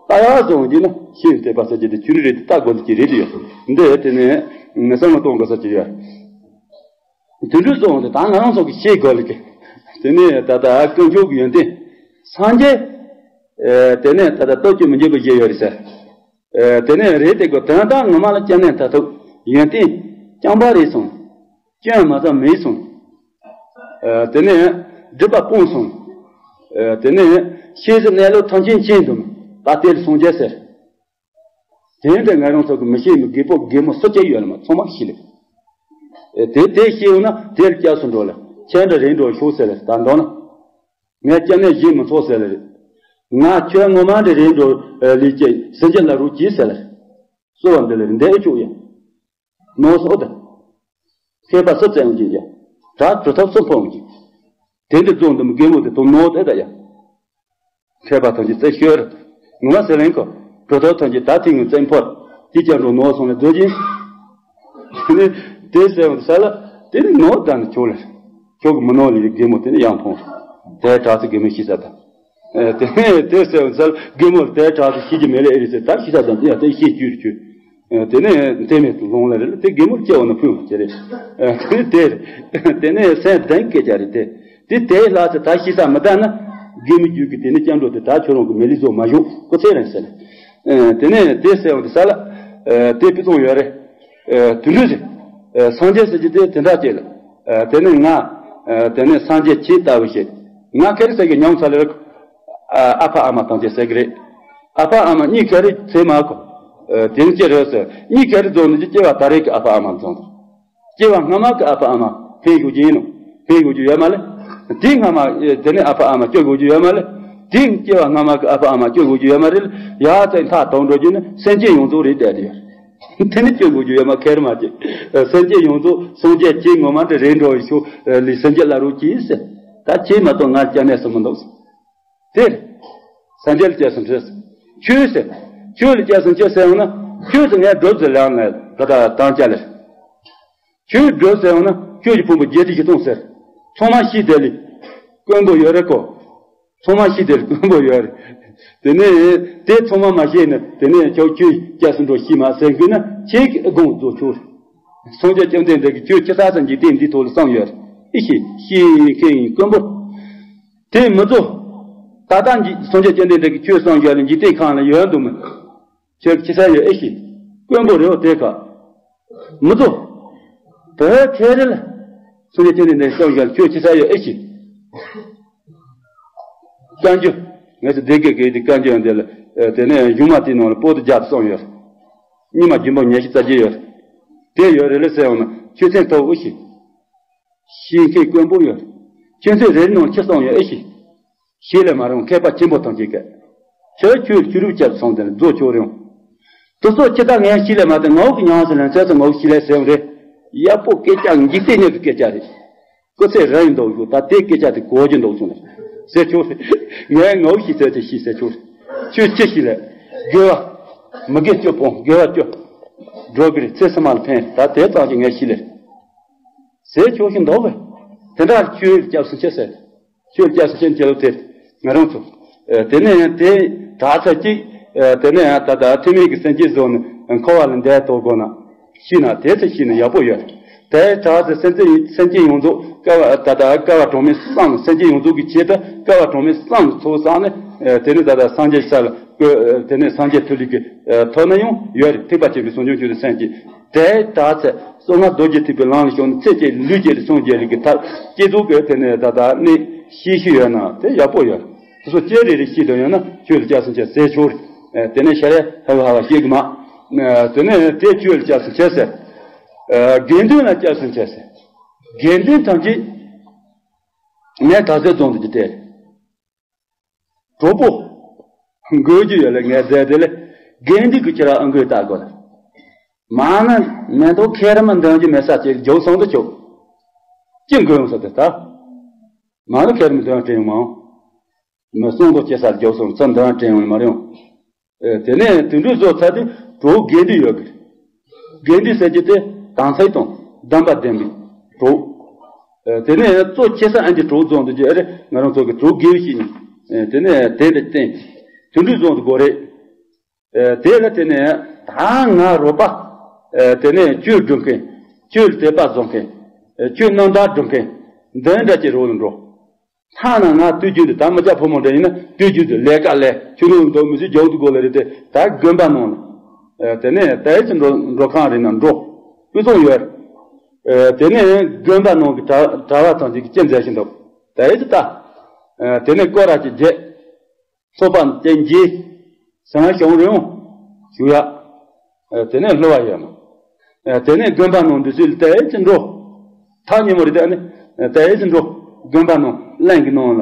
ད་ཡག་བཟོ་འོང་རྒྱུ་ན་ཤེས་ནས་དད་པ་ཟེར་རྒྱུ་དེ་ཆུ་རི་རེད་དེ་ལྟ་དགོས་ཀྱི་རེད་དེ་ཡོད། འདི་དེ་ནས་ངས་བསམ་བློ་གཏོང་དགོས་ས་ཅིག་ཡོད། དེ་འདྲ་བཟོ་འོང་དེ་ད་ང་རང་ཚོ་གི་ཤེས་དགོས་ལ་གི། དེ་ནས་ད་ལྟ་ཀུན་སྤྱོད་ཀྱི་ཡོན་ཏན། སངས་རྒྱས། དེ་ནས་ད་ལྟ་སྟོབས་བཅུ་མི་འཇིགས་པ་བཞི་ཡོད་རེད་ཟེར། ཨེ། དེ་ནས་རེད་དེ་གོ་དོན་དག་ངོ་མ་ལ་སྐྱབས་གནས་མཐར་ཐུག་ཡོན་ཏན་རྐྱང་པ་རེད་གསུངས། སྐྱོན་མ་ཚང་མེད་གསུངས། ཨེ། དེ་ནས་སྒྲིབ་པ་སྤངས་གསུངས། ཨེ། དེ་ནས་ཤེས་བཞིན་གནས་ལུགས་ཐམས་ཅད་མཁྱེན་འདུག་ད་དེ་ལ་སངས་རྒྱས་ཟེར། དེ་འདྲ་ང་རང་ཚོ་གི་མི་ཤེས་མི་རྒད་པོ་རྒད་མོ་སུ་སྐྱེ་ཡོད་ལ་མ་ཚང་མ་ཤེས་ལེ། ཨེ། དེ་དེ་ཤེས་ཡོང་ན་དེ་ལ་སྐྱབས་སུ་འགྲོ་ལ་ཁྱེད་འདྲ་རེད་འགྲོ་ཤོག་ཟེར་ལ་ད་འདོན་ན། ངས་སྐྱབས་གནས་བཞེས་མི་ཆོག་ཟེར་ལེ་རེད། ང་ཁྱོད་ངོ་མ་འདྲ་རེད་འགྲོ་ལས་ཀྱི་སེམས་ཅན་ལ་རོགས་གྱིས་ཟེར་ལེ་རེད། གསོལ་བ་འདེབས་ལེ་རེད་འདས་ཨེ་ཆོག་ཡ། ནོར་སོགས་དང་། མཁས་པ་སུ་བཙལ་འོང་གྱིས་ཡ། དྲག་གྲུབ་ཐོབ་སུ་འཕོ་འོང་གྱིས། དེ་འདྲ་རྫོང་འདི་མི་རྒན་མོ་དེ་དུང་ནོར་དེ་ད་ཡ། མཁས་པ་ཐམས་ཅད་རྩད་ཤོར། ངོ་མ་ཟེར་ལེན་གོ། གྲུབ་ཐོབ་ཐམས་ཅད་ད་ཐེངས་ངོ་བཙན་ཕོར། དེ་ཀྱང་འགྲོ་ནོར་སོང་ལ་རྫོགས་ཀྱིན། དེ་ནི་དེ་ཟེར་བ་ས་ལ་དེ་ནི་ནོར་ད་ནི་ཁྱོད་ལ། ཁྱོད་ཀྱི་མི་ནོར་ལས་རྒན་མོ་དེ་ནི་ཡང་ཕོངས། དེ་དྲག་ཚེ་རྒན་མོ་ཤི་ས་དང་། ཨེ། དེ་དེ་ཟེར་བ་ས་ལ་རྒན་མོ་དེ་དྲག་ཚེ་ཤི་རྒྱུ་མེད་ལ་ཨེ་རེད་ཟེར་ད་ཤི་ས་དང་དེ་ཡང་དེ་ཤེས་རྒྱུ་རེད་ཁྱོད། ཨེ། དེ་ནས་དེ་མེད་དུ་ལོང་ལ་རེད་ལ་དེ་རྒན་མོ་སྐྱེ་བ་ན་ཕུལ་བ་ཅི་རེད། ཨེ། དེ་ནས་དེ་རེད། དེ་ནས་སེམས་ལྡན་སྐད་ཆ་རེད་དེ། དེ་དེའི་ལྷ་ཚེ་ད་ཤི་ས་མི་ལྟ་ན། རྒན་མོ་རྒྱུད་ཀྱི་དེ་ནི་སྐྱབས་འགྲོ་དེ་ད་ཁྱོད་རང་གི་མེ་ལི་བཟོ་མ་བཞུགས་ཁོ་ཚེ་རིང་ཟེར། ཨེ། དེ་ནས་དེ་ཟེར་བ་དེ་ས་ལ། ཨེ། དེ་ཕུན་ཚོགས་ཡོད་རེད། ཨེ། དུད་འགྲོ་ཟེར། ཨེ། སངས་རྒྱས་ཟེར་གྱི་དེ་དེ་འདྲ་ཅིག་ལ། ཨེ། དེ་ནས་ང་། ཨེ། དེ་ནས་སངས་རྒྱས་ཁྱེད་ལྟ་བུ་ཞིག་ང་ཁེར་ཟེར་གྱི་ཉམས་ཚ་ལེ་རེད། ཨ་ཕ་ཨ་མ་དང་ཅི་ཟེར་གི་རེད། ཨ་ཕ་ཨ་མ་གཉིས་ཁེར་ཚེ་མ་གོ། ཨེ། དེ་ནི་ཅི་རེད་ཟེར་གཉིས་ཁེར་རྫོང་ནས་ཀྱི་སྐྱེ་བ་ད་རེས་ཀྱི་ཨ་ཕ་ཨ་མ་རྫོང་དང་། སྐྱེ་བ་སྔ་མ་གི་ཨ་ཕ་ཨ་མ་འཕེན་ཞུགས་ཀྱི་ཡིན་ནོ། འཕེན་ཞུགས་ཀྱི་ཡོད་མ་ལེ། དེ་སྔ་མ་དེ་ནས་ཨ་ཕ་ཨ་མ་སྐྱོ་དགོས་ཀྱི་ཡོད་མ་ལེ། དེ་སྐྱེ་བ་སྔ་མ་གི་ཨ་ཕ་ཨ་མ་སྐྱོ་དགོས་ཀྱི་ཡོད་མ་རེད། ཡ་ཚེ་མཐའ་དོན་འགྲོ་རྒྱུ་ནི་སེམས་ཅན་ཡོངས་རྫོགས་རེད་བསྡད་དེ་ཡོད། དེ་ནི་སྐྱོ་དགོས་ཀྱི་ཡོད་མ་ཁེར་མ་སྐྱེ། སེམས་ཅན་ཡོངས་རྫོགས་སངས་རྒྱས་ཀྱི་ངོ་མ་འདྲ་རེད་འགྲོ་བའི་ཤུགས་ལས་སེམས་ཅན་ལ་རོགས་གྱིས་ཟེར། ད་ཁྱེད་མ་གཏོགས་ང་སྐྱབས་གནས་སུ་མི་འདུག་ཟེར། དེར། སངས་རྒྱས་ལ་སྐྱབས་སུ་མཆི། ཆོས་ཟེར། ཆོས་ལ་སྐྱབས་སུ་མཆི་ཟེར་ཡོང་ན། ཆོས་དེ་ངས་སྒྲུབ་ཟེར་ལབ་ན་ད་ལྟ་དང་བཅའ་ལེར། ཆོས་སྒྲུབ་ཟེར་ཡོང་ན་ཆོས་ཀྱི་ཕུང་པོ་བརྒྱད་ཁྲི་བཞི་སྟོང་ཟེར། ཚང་མ་ཤེས་དེ་ལས་དཀོན་པོ་ཡོད་རེད་གོ། ཚང་མ་ཤེས་དེ་ལས་དཀོན་པོ་ཡོད་རེད། དེ་ནས་དེ་ཚང་མ་མ་ཤེས་ན་དེ་ནས་ཁྱོད་ཆོས་སྐྱབས་སུ་འགྲོ་ཤེས་མ་ཟེར་དགོས་ན་ཁྱེད་ཀྱི་དགོངས་རྫོགས་ཆོག་རེད། སངས་རྒྱས་བཅོམ་ལྡན་འདས་ཀྱིས་ཆོས་ཅི་ལྟར་ཟེར་འཇིག་རྟེན་འདིའི་ཐོག་ལ་གསུངས་ཡོད་རེད། ཨེ་ཤེས་ཤེས་མཁན་ཡིན་དཀོན་པོ། དེ་མི་རྫོགས། ད་ལྟ་འཇིག་སངས་རྒྱས་བཅོམ་ལྡན་འདས་ཀྱིས་ཆོས་གསུངས་ཡོད་ལ་འཇིག་རྟེན་ཁམས་ལ་ཡོད་འདུག་མོད། ཁྱོད་ཅི་ཟེར་ཡོད་ཨེ་ཤེས། དཀོན་པོ་རེད་བ་དེ་ཁ། མི་རྫོགས། བོད་ཁྱེད་རེ་ལ། སངས་རྒྱས་བཅོམ་ལྡན་འདས་གསུངས་ཡོད་ལ་ཁྱོད་ཅི་ཟེར་ཡོད་ཨེ་ཤེས། བཀའ་འགྱུར། ངས་སུ་སྡེ་དགེ་དགེ་དེ་བཀའ་འགྱུར་ཡང་དེ་ལ། དེ་ནས་གཞུང་མ་དེའི་ནང་ལ་པོ་ཏི་བརྒྱ་གསུངས་ཡོད། རྙིང་མ་རྒྱུན་པ་ཉི་ཤུ་རྩ་བརྒྱད་ཡོད། དེ་ཡོད་རེད་ལ་ཟེར་ཡོང་ན་ཆོས་ཚན་ཐོབ་ཨེ་ཤེས། ཤེས་མཁན་དཀོན་པོ་ཡོད། ཁྱོད་ཚོས་རེ་རེ་ནང་ཁྱི་སོང་ཡོད་ཨེ་ཤེས། ཤེས་ལས་མ་རུང་མཁས་པ་ཆེན་པོ་ཐམས་ཅད་ཀྱིས། ཁྱོད་ཆོས་ཆོས་རུབ་བཅས་སོང་དེ་ལ་རྫོགས་ཆོག་རེད། དེ་ཚོ་ཁྱི་ད་ངས་ཤེས་ལས་མ་དེ་ངའོ་གི་ཉང་ཟེར་ལན་ཚོད་ཚོད་ངའོ་ཤེས་ལས་ཟེར་རེད། ཡག་པོ་སྐད་ཆ་འཇིག་རྟེན་ཉིད་ཀྱི་སྐད་ཆ་རེད། སྐུ་ཚེ་རིང་ཡིན་འདུག་ཞུ་ད་དེ་སྐད་ཆ་དེ་གོ་རྒྱུ་འདུག་སོང་ཟེར་ཆོག་རེད། ངས་ངའོ་ཤེས་ཚོད་ཚོད་ཤེས་ཟེར་ཆོག་རེད། ཁྱོད་ཅི་ཤེས་ལས། དགེ་བ། མི་དགེ་བཅུ་སྤོང་དགེ་བ་བཅུ། འགྲོ་གི་རེད་ཚེ་སྲིད་མ་ལ་ཕན་ད་དེ་ཙམ་གྱིས་ངས་ཤེས་ལས། ཟས་ཆོག་ཤིང་འདོགས་པས། དེ་འདྲ་ཁྱོད་སྐྱབས་སུ་མཆི་ཟེར། ཁྱོད་སྐྱབས་སུ་མཆི་མཁན་ལོ་དེ། ང་རང་ཚོ། དེ་ནས་དེ་དྲག་ཚར་གཅིག་དེ་ནས་ད་ལྟ་ཐུན་མིན་གྱི་སེམས་བསྐྱེད་བཟོ་ནས་འཁོར་བ་ལས་འདས་ཐོབ་དགོས་ན། ཤི་ན་དེ་ཚེ་ཤི་ན་ཡག་པོ་ཡོད། དེ་དྲག་ཚར་སེམས་བསྐྱེད་སེམས་བསྐྱེད་ཡོངས་རྫོགས་བསྐལ་བ་ད་ལྟ་བསྐལ་བ་གྲངས་མེད་བསམ་སེམས་བསྐྱེད་ཡོངས་རྫོགས་ཀྱི་ཆེད་དུ་བསྐལ་བ་གྲངས་མེད་བསམ་ཚོགས་བསགས་ནས་དེ་ནས་ད་ལྟ་སངས་རྒྱས་ས་ལ་བཀོད་དེ་ནས་སངས་རྒྱས་ཐོབ་ལུགས་ཀྱི་ཐོབ་ན་ཡང་ཡོད་རེད། ཐེག་པ་ཆེན་པོའི་ཟུང་འཇུག་ཆོས་ཀྱི་སེམས་བསྐྱེད། དེ་དྲག་ཚར་གསང་སྔགས་རྡོ་རྗེ་ཐེག་པའི་ལམ་ལ་ཞུགས་ནས་ཚེ་གཅིག་ལུས་གཅིག་ལ་སངས་རྒྱས་ལུགས་ཀྱི་ཐབས་བསྐྱེད་རྫོགས་ཀྱི་དེ་ནས་ད་ལྟ་གནས་ཤེས་ཤེས་ཡོད་ན་དེ་ཡག་པོ་ཡོད། དེ་ཚོ་ཅི་རེ་རེ་ཤེས་དོན་ཡོད་ན་ཆོས་ལ་སྐྱབས་སུ་མཆི་ཟེར་ཆོག་རེད། དེ་ནས་ཤ་རེ་ཧ་བ་ཧ་བ་ཤེས་གི་མ། དེ་ནས་དེ་ཆོས་ལ་སྐྱབས་སུ་མཆི་ཟེར། དགེ་འདུན་ལ་སྐྱབས་སུ་མཆི་ཟེར། དགེ་འདུན་ཐམས་ཅད་ངས་ད་གཟོད་རྫོང་དུ་ཅི་སྟེར། གྲོགས་པོ། དགོས་རྒྱུ་ཡོད་ལ་ངས་མཛད་དེ་ལས། དགེ་འདུན་གྱི་ཁྱེད་རང་ཨང་ཀི་ལྟ་དགོས་ལ། མ་ན་མེ་ཏོག་ཁེ་ར་མ་འདོན་གྱི་མེད་ས་ཅིག་རྒྱུག་སོང་དུ་ཆུག་ཅི་དགོས་ཡོང་ས་དེ་ལྟ། མ་ན་ཁེ་ར་མ་འདོན་དྲན་ཡོང་མ་འོང་། མི་སོང་དུ་ཅི་ས་རྒྱུག་སོང་ས་འདོན་དྲན་ཡོང་མ་རེད། དེ་ནས་དུད་འགྲོའི་བཟོ་ཚར་དུས་གྲོགས་དགེ་འདུན་ཡོད་གི། དགེ་འདུན་ཟེར་གྱི་དེ་དམ་ཚིག་དང་སྡོམ་པ་ལྡན་པའི་གྲོགས། དེ་ནས་གཙོ་ཆེ་ས་ཨན་གྱི་གྲོགས་རྫོང་དུ་རྒྱུ་རེད། ང་རང་ཚོ་གི་གྲོགས་དགེ་བའི་ཞིག་ནི། དེ་ནས་དེ་འདྲ་བསྟེན། དུད་འགྲོའི་རྫོང་དུ་དགོས་རེད། དེ་ལ་དེ་ནས་ད་ང་རོགས་པ། དེ་ནས་ཆོས་སྒྲུབ་མཁན། ཆོས་ལ་དད་པ་བཟང་མཁན། ཆོས་རྣམ་དག་སྒྲུབ་མཁན། འདི་འདྲ་གྱི་རོགས་ལ་འགྲོ། ཐ་ན་ང་དུས་རྒྱུན་དུ་ད་མི་སྐྱ་ཕོ་མོ་འདྲ་ཡིན་ན་དུས་རྒྱུན་དུ་ལས་ཀ་ལས་ཆུ་ནང་འགྲོ་མི་ཚེ་རྒྱུག་ཏུ་དགོས་ལ་རེད་དེ་ད་དགོན་པ་ནང་ལ། དེ་ནས་ད་ཡིད་ཀྱི་འགྲོ་འགྲོ་ཁང་རེད་ན་འགྲོ། སྤུས་ཚང་ཡོད། དེ་ནས་དགོན་པ་ནང་གི་གྲྭ་གྲྭ་བ་ཚང་ཅིག་གིས་ཅི་མཛད་བཞིན་འདུག་ད་ཡིད་ཀྱི་ལྟ། དེ་ནས་སྐོར་ར་ཅིག་བརྒྱབ། ཚོགས་པ་དེ་འགྱེད། ཟང་ཞང་རེ་འོང་། ཞུ་ཡག་དེ་ནས་སློབ་པ་ཡོད་མ། དེ་ནས་དགོན་པ་ནང་འདི་ཚོའི་ལྟ་ཡིད་ཀྱི་འགྲོ། ཐག་ཉེ་མོ་རེད་དེ་ནི། ལྟ་ཡིད་ཀྱི་འགྲོ། དགོན་པ་ནང་གླིང་གི་ནང་ལ་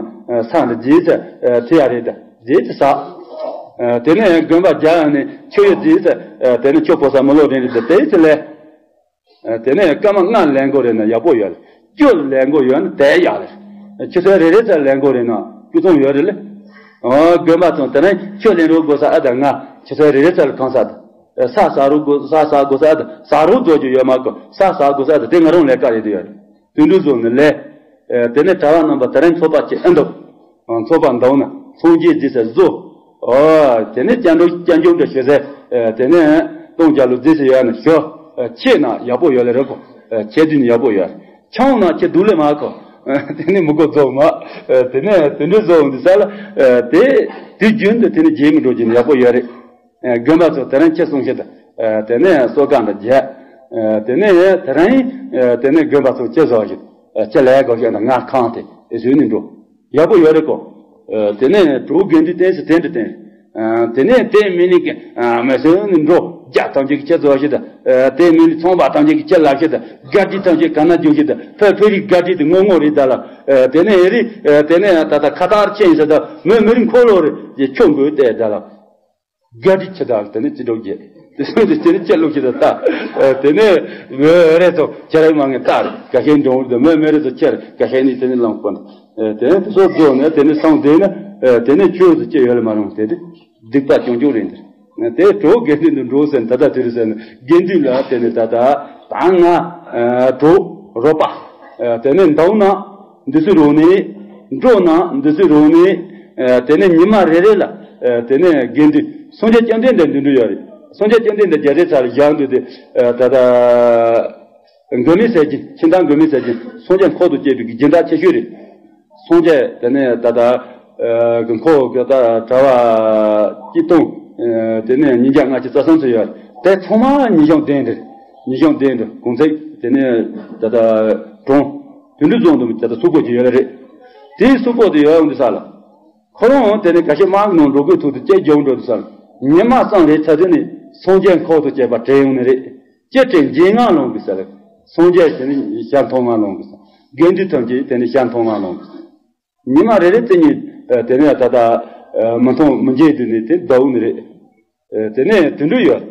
ས་འདི་རྗེས་ཚ་ཐི་ཡ་རེད་ད་རྗེས་ཚ་ས། དེ་ནས་དགོན་པ་རྒྱ་ཡང་ནས་ཆུ་ཡི་རྗེས་ཚ་དེ་ནས་ཆུ་ཕོ་ས་མི་ལོ་རིང་རེད་ད་ལྟ་ཡིད་ཀྱི་ལས། དེ་ནས་སྐར་མ་ལྔ་ལེན་དགོས་རེད་ན་ཡག་པོ་ཡོད་རེད། བཅུ་ལེན་དགོས་ཡོད་ན་དེ་ཡག་རེད། ཆུ་ཚོད་རེ་རེ་ཙམ་ལེན་དགོས་རེད་ན་སྤུས་ཚང་ཡོད་རེད་ལེ། ཨོ་དགོན་པ་ཚོ་དེ་ནས་ཆུ་ལེན་རོགས་དགོས་ས་ཨ་ད་ང་ཆུ་ཚོད་རེ་རེ་ཙམ་ལ་གང་ས་ད། ས་ཟ་རོགས་དགོས་ས་ཟ་དགོས་ས་ཨ་ད་ཟ་རོགས་རྫོགས་རྒྱུ་ཡོད་མ་གོ་ས་ཟ་དགོས་ས་ཨ་ད་དེ་ང་རང་ལས་ཀ་རེད་དེ་ཡོད་རེད། དུད་འགྲོ་བཟོ་ནི་ལས། དེ་ནས་གྲྭ་བ་རྣམ་པ་དེ་རིང་ཚོགས་པ་ཆེ་ཨེ་འདུག་ཚོགས་པ་འདུག་ན་སངས་རྒྱས་རྗེས་སུ་བཟོ། ཨོ། དེ་ནས་སྐྱབས་འགྲོ་སྐྱབས་འཇུག་འདྲ་ཞུ་ཟེར། དེ་ནས་སྟོང་རྒྱ་ལོ་རྗེས་སུ་ཡོད་ན་ཞུ། ཆེ་ན་ཡག་པོ་ཡོད་ལ་རེད་གོ། ཆེ་དུས་ནི་ཡག་པོ་ཡོད། ཆུང་ན་ཆེ་སྡུག་ལས་མ་གོ། དེ་ནས་མི་གོ་རྫོགས་མ། དེ་ནས་དེ་འདྲའི་བཟོ་འདི་ས་ལ། དེ་དུས་རྒྱུན་དུ་དེ་ནས་རྗེས་མི་འགྲོ་རྒྱུ་ནི་ཡག་པོ་ཡོད་རེད། དགོན་པ་ཚོ་དེ་རིང་ཁྱི་སྲུང་བྱེད་དུ། དེ་ནས་གསོལ་ཁ་འདྲ་རྒྱག་དེ་ནས་དེ་རིང་། དེ་ནས་དགོན་པ་ཚོ་ཁྱི་བཟོ་བྱེད། ཁྱི་ལས་དགོས་བྱེད་ན་ང་ཁང་དེ་བཟོས་ནས་འགྲོ། ཡག་པོ་ཡོད་རེད་གོ། དེ་ནས་གྲོགས་དགེ་འདུན་བསྟེན་སི་དེ་འདྲ་བསྟེན། དེ་ནས་བསྟེན་མི་ནི་གི་མི་བཟོས་ནས་འགྲོ། རྒྱ་ཐམས་ཅད་ཀྱི་ཁྱེད་བཟོ་བ་ཞིག་དང་། དེ་མིན་ཚོང་པ་ཐམས་ཅད་ཀྱི་ཁྱེད་ལབ་ཞིག་དང་། དགའ་སྤྲོ་ཐམས་ཅད་ག་ན་འཇོག་ཞིག་དང་། ཕ་ཕ་རི་དགའ་སྤྲོ་དེ་དངོས་དངོས་རེད་ད་ལ། དེ་ནས་རི་དེ་ནས་ད་ལྟ་ཁ་ཐར་ཆེན་ཞིག་དང་། མི་མི་རིགས་འཁོར་ལོ་རེ་ཁྱོད་མགོའི་བལྟས་ད་ལ། དགའ་སྤྲོ་ཆེ་དང་དེ་ནས་ཅི་འགྲོ་རྒྱས། དེ་སོང་དེ་ཅི་ནས་ཅི་ལུགས་ཞིག་དང་ལྟ། དེ་ནས་མི་རེ་ཚོ་ཁྱེད་རང་མ་ངས་ལྟ་རེད། དགའ་ཤས་འགྲོ་འོང་དུ་མི་མི་རེ་ཚོ་ཁྱེད་དགའ་ཤས་ནས་དེ་ནས་ལངས་པ་དེ་ནས་དེ་ཚོ་རྫོགས་ནས་དེ་ནས་སོང་དེ་ན་དེ་ནས་ཆོས་སུ་སྐྱེ་ཡོད་ལ་མ་རུང་དེ་དེ། སྡིག་པ་ཅུང་ཅུང་རེད་འདིར། དེ་གྲོགས་དགེ་འདུན་དུ་འགྲོ་ཟེར་ནས་ད་ལྟ་དེ་རུ་ཟེར་ནས་དགེ་འདུན་ལ་དེ་ནས་ད་ལྟ་ད་ང་གྲོགས་རོགས་པ། དེ་ནས་འདུག་ན་འདི་ཚོའི་རོགས་ནས་འགྲོ་ན་འདི་ཚོའི་རོགས་ནས། དེ་ནས་ཉི་མ་རེ་རེ་ལ་དེ་ནས་དགེ་འདུན་སངས་རྒྱས་བཅོམ་ལྡན་འདས་འདི་འདྲ་ཡོད་རེད། སངས་རྒྱས་བཅོམ་ལྡན་འདས་རྒྱ་རས་ཚར་བཞག་འདུག་དེ་ད་ལྟ། མགོན་མེད་ཟས་སྦྱིན། ཕྱི་ཟླ་མགོན་མེད་ཟས་སྦྱིན་སངས་རྒྱས་འཁོར་དུ་བསྐྱེད་པའི་སྦྱིན་བདག་ཆེ་ཤོས་རེད། སངས་རྒྱས་དེ་ནས་ད་ལྟ་གི་འཁོར་གི་ད་གྲྭ་བ་གཅིག་སྟོང་དེ་ནས་ཉིས་བརྒྱ་ལྔ་བཅུ་རྩ་གསུམ་ཙམ་ཡོད་རེད། དེ་ཚང་མ་ཉིན་ཞག་བདུན་དེ་རེད། ཉིན་ཞག་བདུན་དུ་གུང་ཚིགས་དེ་ནས་ད་ལྟ་གྲོངས་དུད་འགྲོའི་རྫོང་དུ་ད་ལྟ་སུ་སྐོར་གྱི་ཡོད་རེད། དེའི་སུ་སྐོར་དུ་ཡོད་འོང་དུས་ས་ལ། ཁོ་རང་དེ་ནས་ག་ཤེད་དམག་ནང་འགྲོ་དགོས་ཐུག་ཏུ་སྐྱེ་རྒྱུ་འགྲོ་དུས་ས་ལ། ཉི་མ་གསང་རེ་ཚ་དུས་ནས་སངས་རྒྱས་འཁོར་དུ་བསྐྱེད་པ་དྲན་ཡོང་ནི་རེད། སྐྱེ་དྲན་རྗེས་ལྔ་ལོང་གི་ཟེར། སངས་རྒྱས་ཟེར་ནི་ཞལ་མཐོང་ལྔ་ལོང་གི་ཟེར། དགེ་འདུན་ཐམས་ཅད་དེ་ནི་ཞལ་མཐོང་ལྔ་ལོང་གི་ཟེར། ཉི་མ་རེ་རེ་བཙན་ཉིད་དེ་ནི་ད་ལྟ་མི་མཐོང་མི་མཇལ་དུས་ནི་དེ་ཟླ་བོ་ནི་རེད། དེ་ནས་དུད་འགྲོ་ཡོད།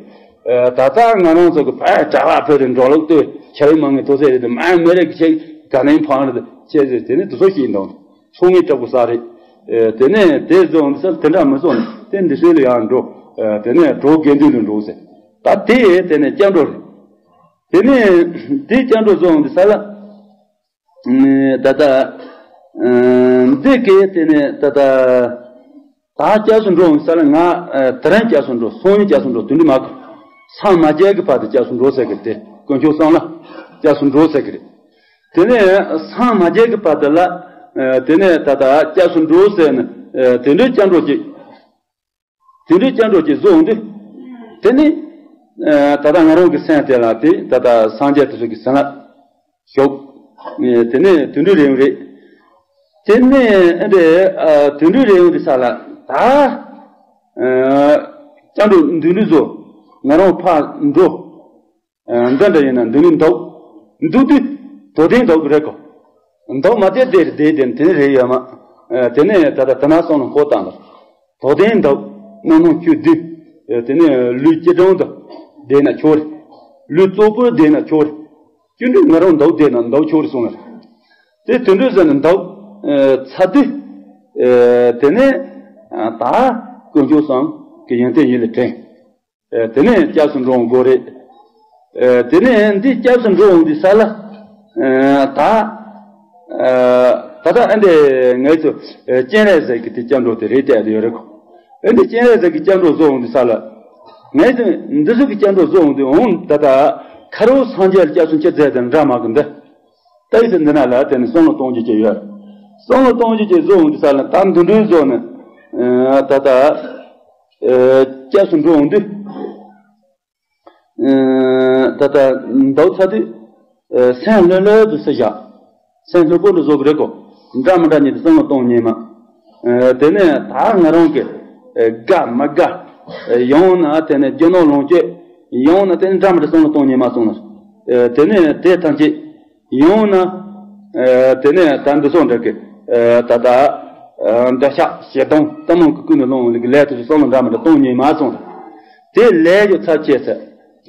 ད་ལྟ་ང་རང་ཚོ་གི་ཕར་གྲྭ་བ་ཕེབས་ཏེ་འགྲོ་ལུགས་ལྟོས་ཁྱེད་རང་མ་ངའི་ཐོག་ཚད་རེད་དེ་མ་མི་རེ་གི་ཆེ་ག་ནས་འཕང་རེད་ཆེ་ཟེར་དེ་ནི་དུ་སོ་ཞིག་འདང་ཚོང་ངེས་དྲག་པོ་ས་རེད། དེ་ནས་དེ་བཟོ་འདི་ས་དེ་འདྲ་མི་བཟོ་ནས་དེ་འདི་སོས་ལ་ཡང་འགྲོ། དེ་ནས་གྲོགས་དགེ་འདུན་དུ་འགྲོ་ཟེར། ད་དེ་དེ་ནས་སྐྱབས་འགྲོ་རེད། དེ་ནས་དེ་སྐྱབས་འགྲོ་བཟོ་འོང་དུས་ས་ལ། ད་ལྟ་འདི་གས་དེ་ནས་ད་ལྟ་ད་སྐྱབས་སུ་འགྲོ་འོང་དུས་ས་ལ་ང་དེ་རིང་སྐྱབས་སུ་འགྲོ་སང་ཉིན་སྐྱབས་སུ་འགྲོ་དུད་འགྲོ་མ་གོ། སངས་མ་རྒྱས་ཀྱི་བར་དུ་སྐྱབས་སུ་འགྲོ་ཟེར་གི་དེ་དཀོན་མཆོག་གསུམ་ལ་སྐྱབས་སུ་འགྲོ་ཟེར་གི་རེད། དེ་ནས་སངས་མ་རྒྱས་ཀྱི་བར་དུ་ལ། དེ་ནས་ད་ལྟ་སྐྱབས་སུ་འགྲོ་ཟེར་ནས་དེ་འདྲའི་སྐྱབས་འགྲོ་ཅིག་དེ་འདྲའི་སྐྱབས་འགྲོ་ཅིག་བཟོ་འོང་དུས། དེ་ནི། ད་ལྟ་ང་རང་གི་སེམས་དེ་ལ་དེ་ད་ལྟ་སངས་རྒྱས་དེ་ཚོ་གི་སེམས་ལ་ཞོག་དེ་ནས་དུད་འགྲོའི་རེ་བ་རེད། དེ་ནས་ཨ་འདྲས་དུད་འགྲོའི་རེ་བ་དེ་ས་ལ་ད། སྐྱབས་འགྲོ་དུད་འགྲོ་བཟོ། ང་རང་ཕར་འགྲོ། འདི་འདྲ་ཡིན་ན་འདི་ནི་འདུག་འདུག་དུས་དོ་ལྡན་འདུག་རེད་གོ། འདུག་མ་དེ་དེ་རེད་དེ་དེ་ནི་རེད་ཡོད་མ། དེ་ནས་ད་ལྟ་དེ་ན་སོང་ལ་འཁོར་བཏང་ལ། དོ་ལྡན་འདུག་རྣམ་སྣང་ཆོས་བདུན། དེ་ནས་ལུས་སྤྱི་དྲང་དུ་བསྡད་ན་ཆོག་རེད། ལུས་གཙོ་བོ་བསྡད་ན་ཆོག་རེད། སྐྱིད་འདུག་ང་རང་འདུག་བསྡད་ན་འདུག་ཆོག་རེད་གསུངས་ལ། དེ་དུད་འགྲོ་ཟེར་ནས་འདུག་ཚ་དུས། དེ་ནས་ད་དཀོན་མཆོག་གསུམ་གྱི་ཡོན་ཏན་ཡིད་ལ་དྲན། དེ་ནས་སྐྱབས་སུ་འགྲོ་འོང་དགོས་རེད། དེ་ནས་འདི་སྐྱབས་སུ་འགྲོ་འོང་དུས་ས་ལ། ད། ད་ལྟ་ཨ་འདྲས་ངས་ཚོ་སྤྱན་རས་གཟིགས་ཀྱི་དེ་སྐྱབས་འགྲོ་དེ་རེད་བསྡད་དེ་ཡོད་རེད་གོ། ཨ་འདི་སྤྱན་རས་གཟིགས་ཀྱི་སྐྱབས་འགྲོ་བཟོ་འོང་དུས་ས་ལ། ངས་ཚོ་འདི་ཚོ་གི་སྐྱབས་འགྲོ་བཟོ་འོང་དུས་འོང་ད་ལྟ་ཁ་རོག་སངས་རྒྱས་ལ་སྐྱབས་སུ་མཆི་མཛད་དེ་འདྲ་མ་གི་འདི། ད་ཡིད་དུ་འདི་ན་ལ་དེ་ནི་བསམ་བློ་གཏོང་རྒྱུ་ཅིག་ཡོད། བསམ་བློ་གཏོང་རྒྱུ་ཅིག་བཟོ་འོང་དུས་ས་ལ་ད་འདི་འདྲའི་བཟོ་ནས། ད་ལྟ། སྐྱབས་སུ་འགྲོ་འོང་དུས། ད་ལྟ་འདུག་ཚ་དུས། སེམས་ལྷོད་ལྷོད་དུ་སེ་བཞག་སེམས་ལྷོད་པོ་དུ་བཟོ་གི་རེད་གོ། འདྲ་མི་འདྲ་ཉིད་དུ་བསམ་བློ་གཏོང་ཉན་མ། དེ་ནས་ད་ང་རང་གི་དགའ་མ་དགའ། ཡང་ན་དེ་ནས་རྒྱུ་ནོར་ལོངས་སྤྱོད། ཡང་ན་དེ་ནས་འདྲ་མི་འདྲ་བསམ་བློ་གཏོང་ཉན་མ་སོང་ན། དེ་ནས་དེ་ཐམས་ཅད། ཡང་ན། དེ་ནས་ད་འདི་སོགས་འདྲ་གི། ད་ལྟ། འདྲ་ཤག་ཞེ་སྡང་གཏི་མུག་གི་ཀུན་ནས་སློང་ལུགས་ཀྱི་ལས་དེ་ཚོ་བསམ་བློ་འདྲ་མི་འདྲ་གཏོང་ཉན་མ་སོང་། དེ་ལས་རྒྱུ་ཚབས་ཆེ་ཚེ།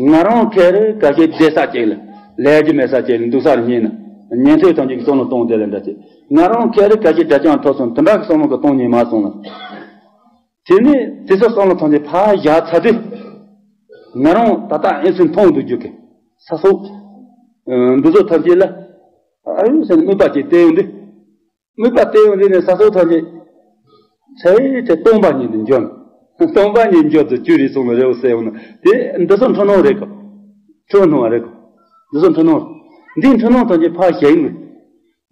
ང་རང་ཁེ་རེ་ག་ཤེད་བསྡད་ས་ཅིག་ལ། ལས་རྒྱུ་མེད་ས་ཅིག་ལ་འདུག་སར་ཉན་ན། ཉན་ཐོས་ཐམས་ཅད་ཀྱི་བསམ་བློ་གཏོང་དེ་ལ་འདྲ་ཅིག་ང་རང་ཁེ་རེ་ག་ཤེད་དགྲ་བཅོམ་ཐོབ་སོང་དེ་འདྲ་གི་བསམ་བློ་གི་གཏོང་ཉན་མ་སོང་ལ། དེ་ནས་དེ་ཚོ་བསམ་བློ་ཐམས་ཅད་ཕར་བཞག་ཚར་དུས། ང་རང་ད་ལྟ་ཨེ་ཚོས་མཐོང་དུ་འཇུག་གི་ས་སོགས། འདི་ཚོ་ཐམས་ཅད་ལ། ཨ་ཡུ་ཟེར་ནས་དམིགས་པ་ཅིག་བསྟན་ཡོང་དུས། དམིགས་པ་བསྟན་ཡོང་དུས་ནས་ས་སོགས་ཐམས་ཅད། ཚེ་ཚེ་སྟོང་པ་ཉིད་དུ་འཇོམས། སྟོང་པ་ཉིད་འཇོམས་སུ་གྱུར་རེད་གསུངས་ལ་རེའུ་ཟེར་ཡོང་ན་དེ་འདི་ཚོ་འཁྲུལ་སྣང་རེད་གོ། འཁྲུལ་སྣང་བ་རེད་གོ། འདི་ཚོ་འཁྲུལ་སྣང་། འདི་འཁྲུལ་སྣང་ཐམས་ཅད་ཕར་བཞག་ཡིན་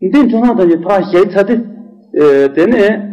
དགོས། འདི་འཁྲུལ་སྣང་ཐམས་ཅད་ཕར་བཞག་ཚར་དུས། དེ་ནས།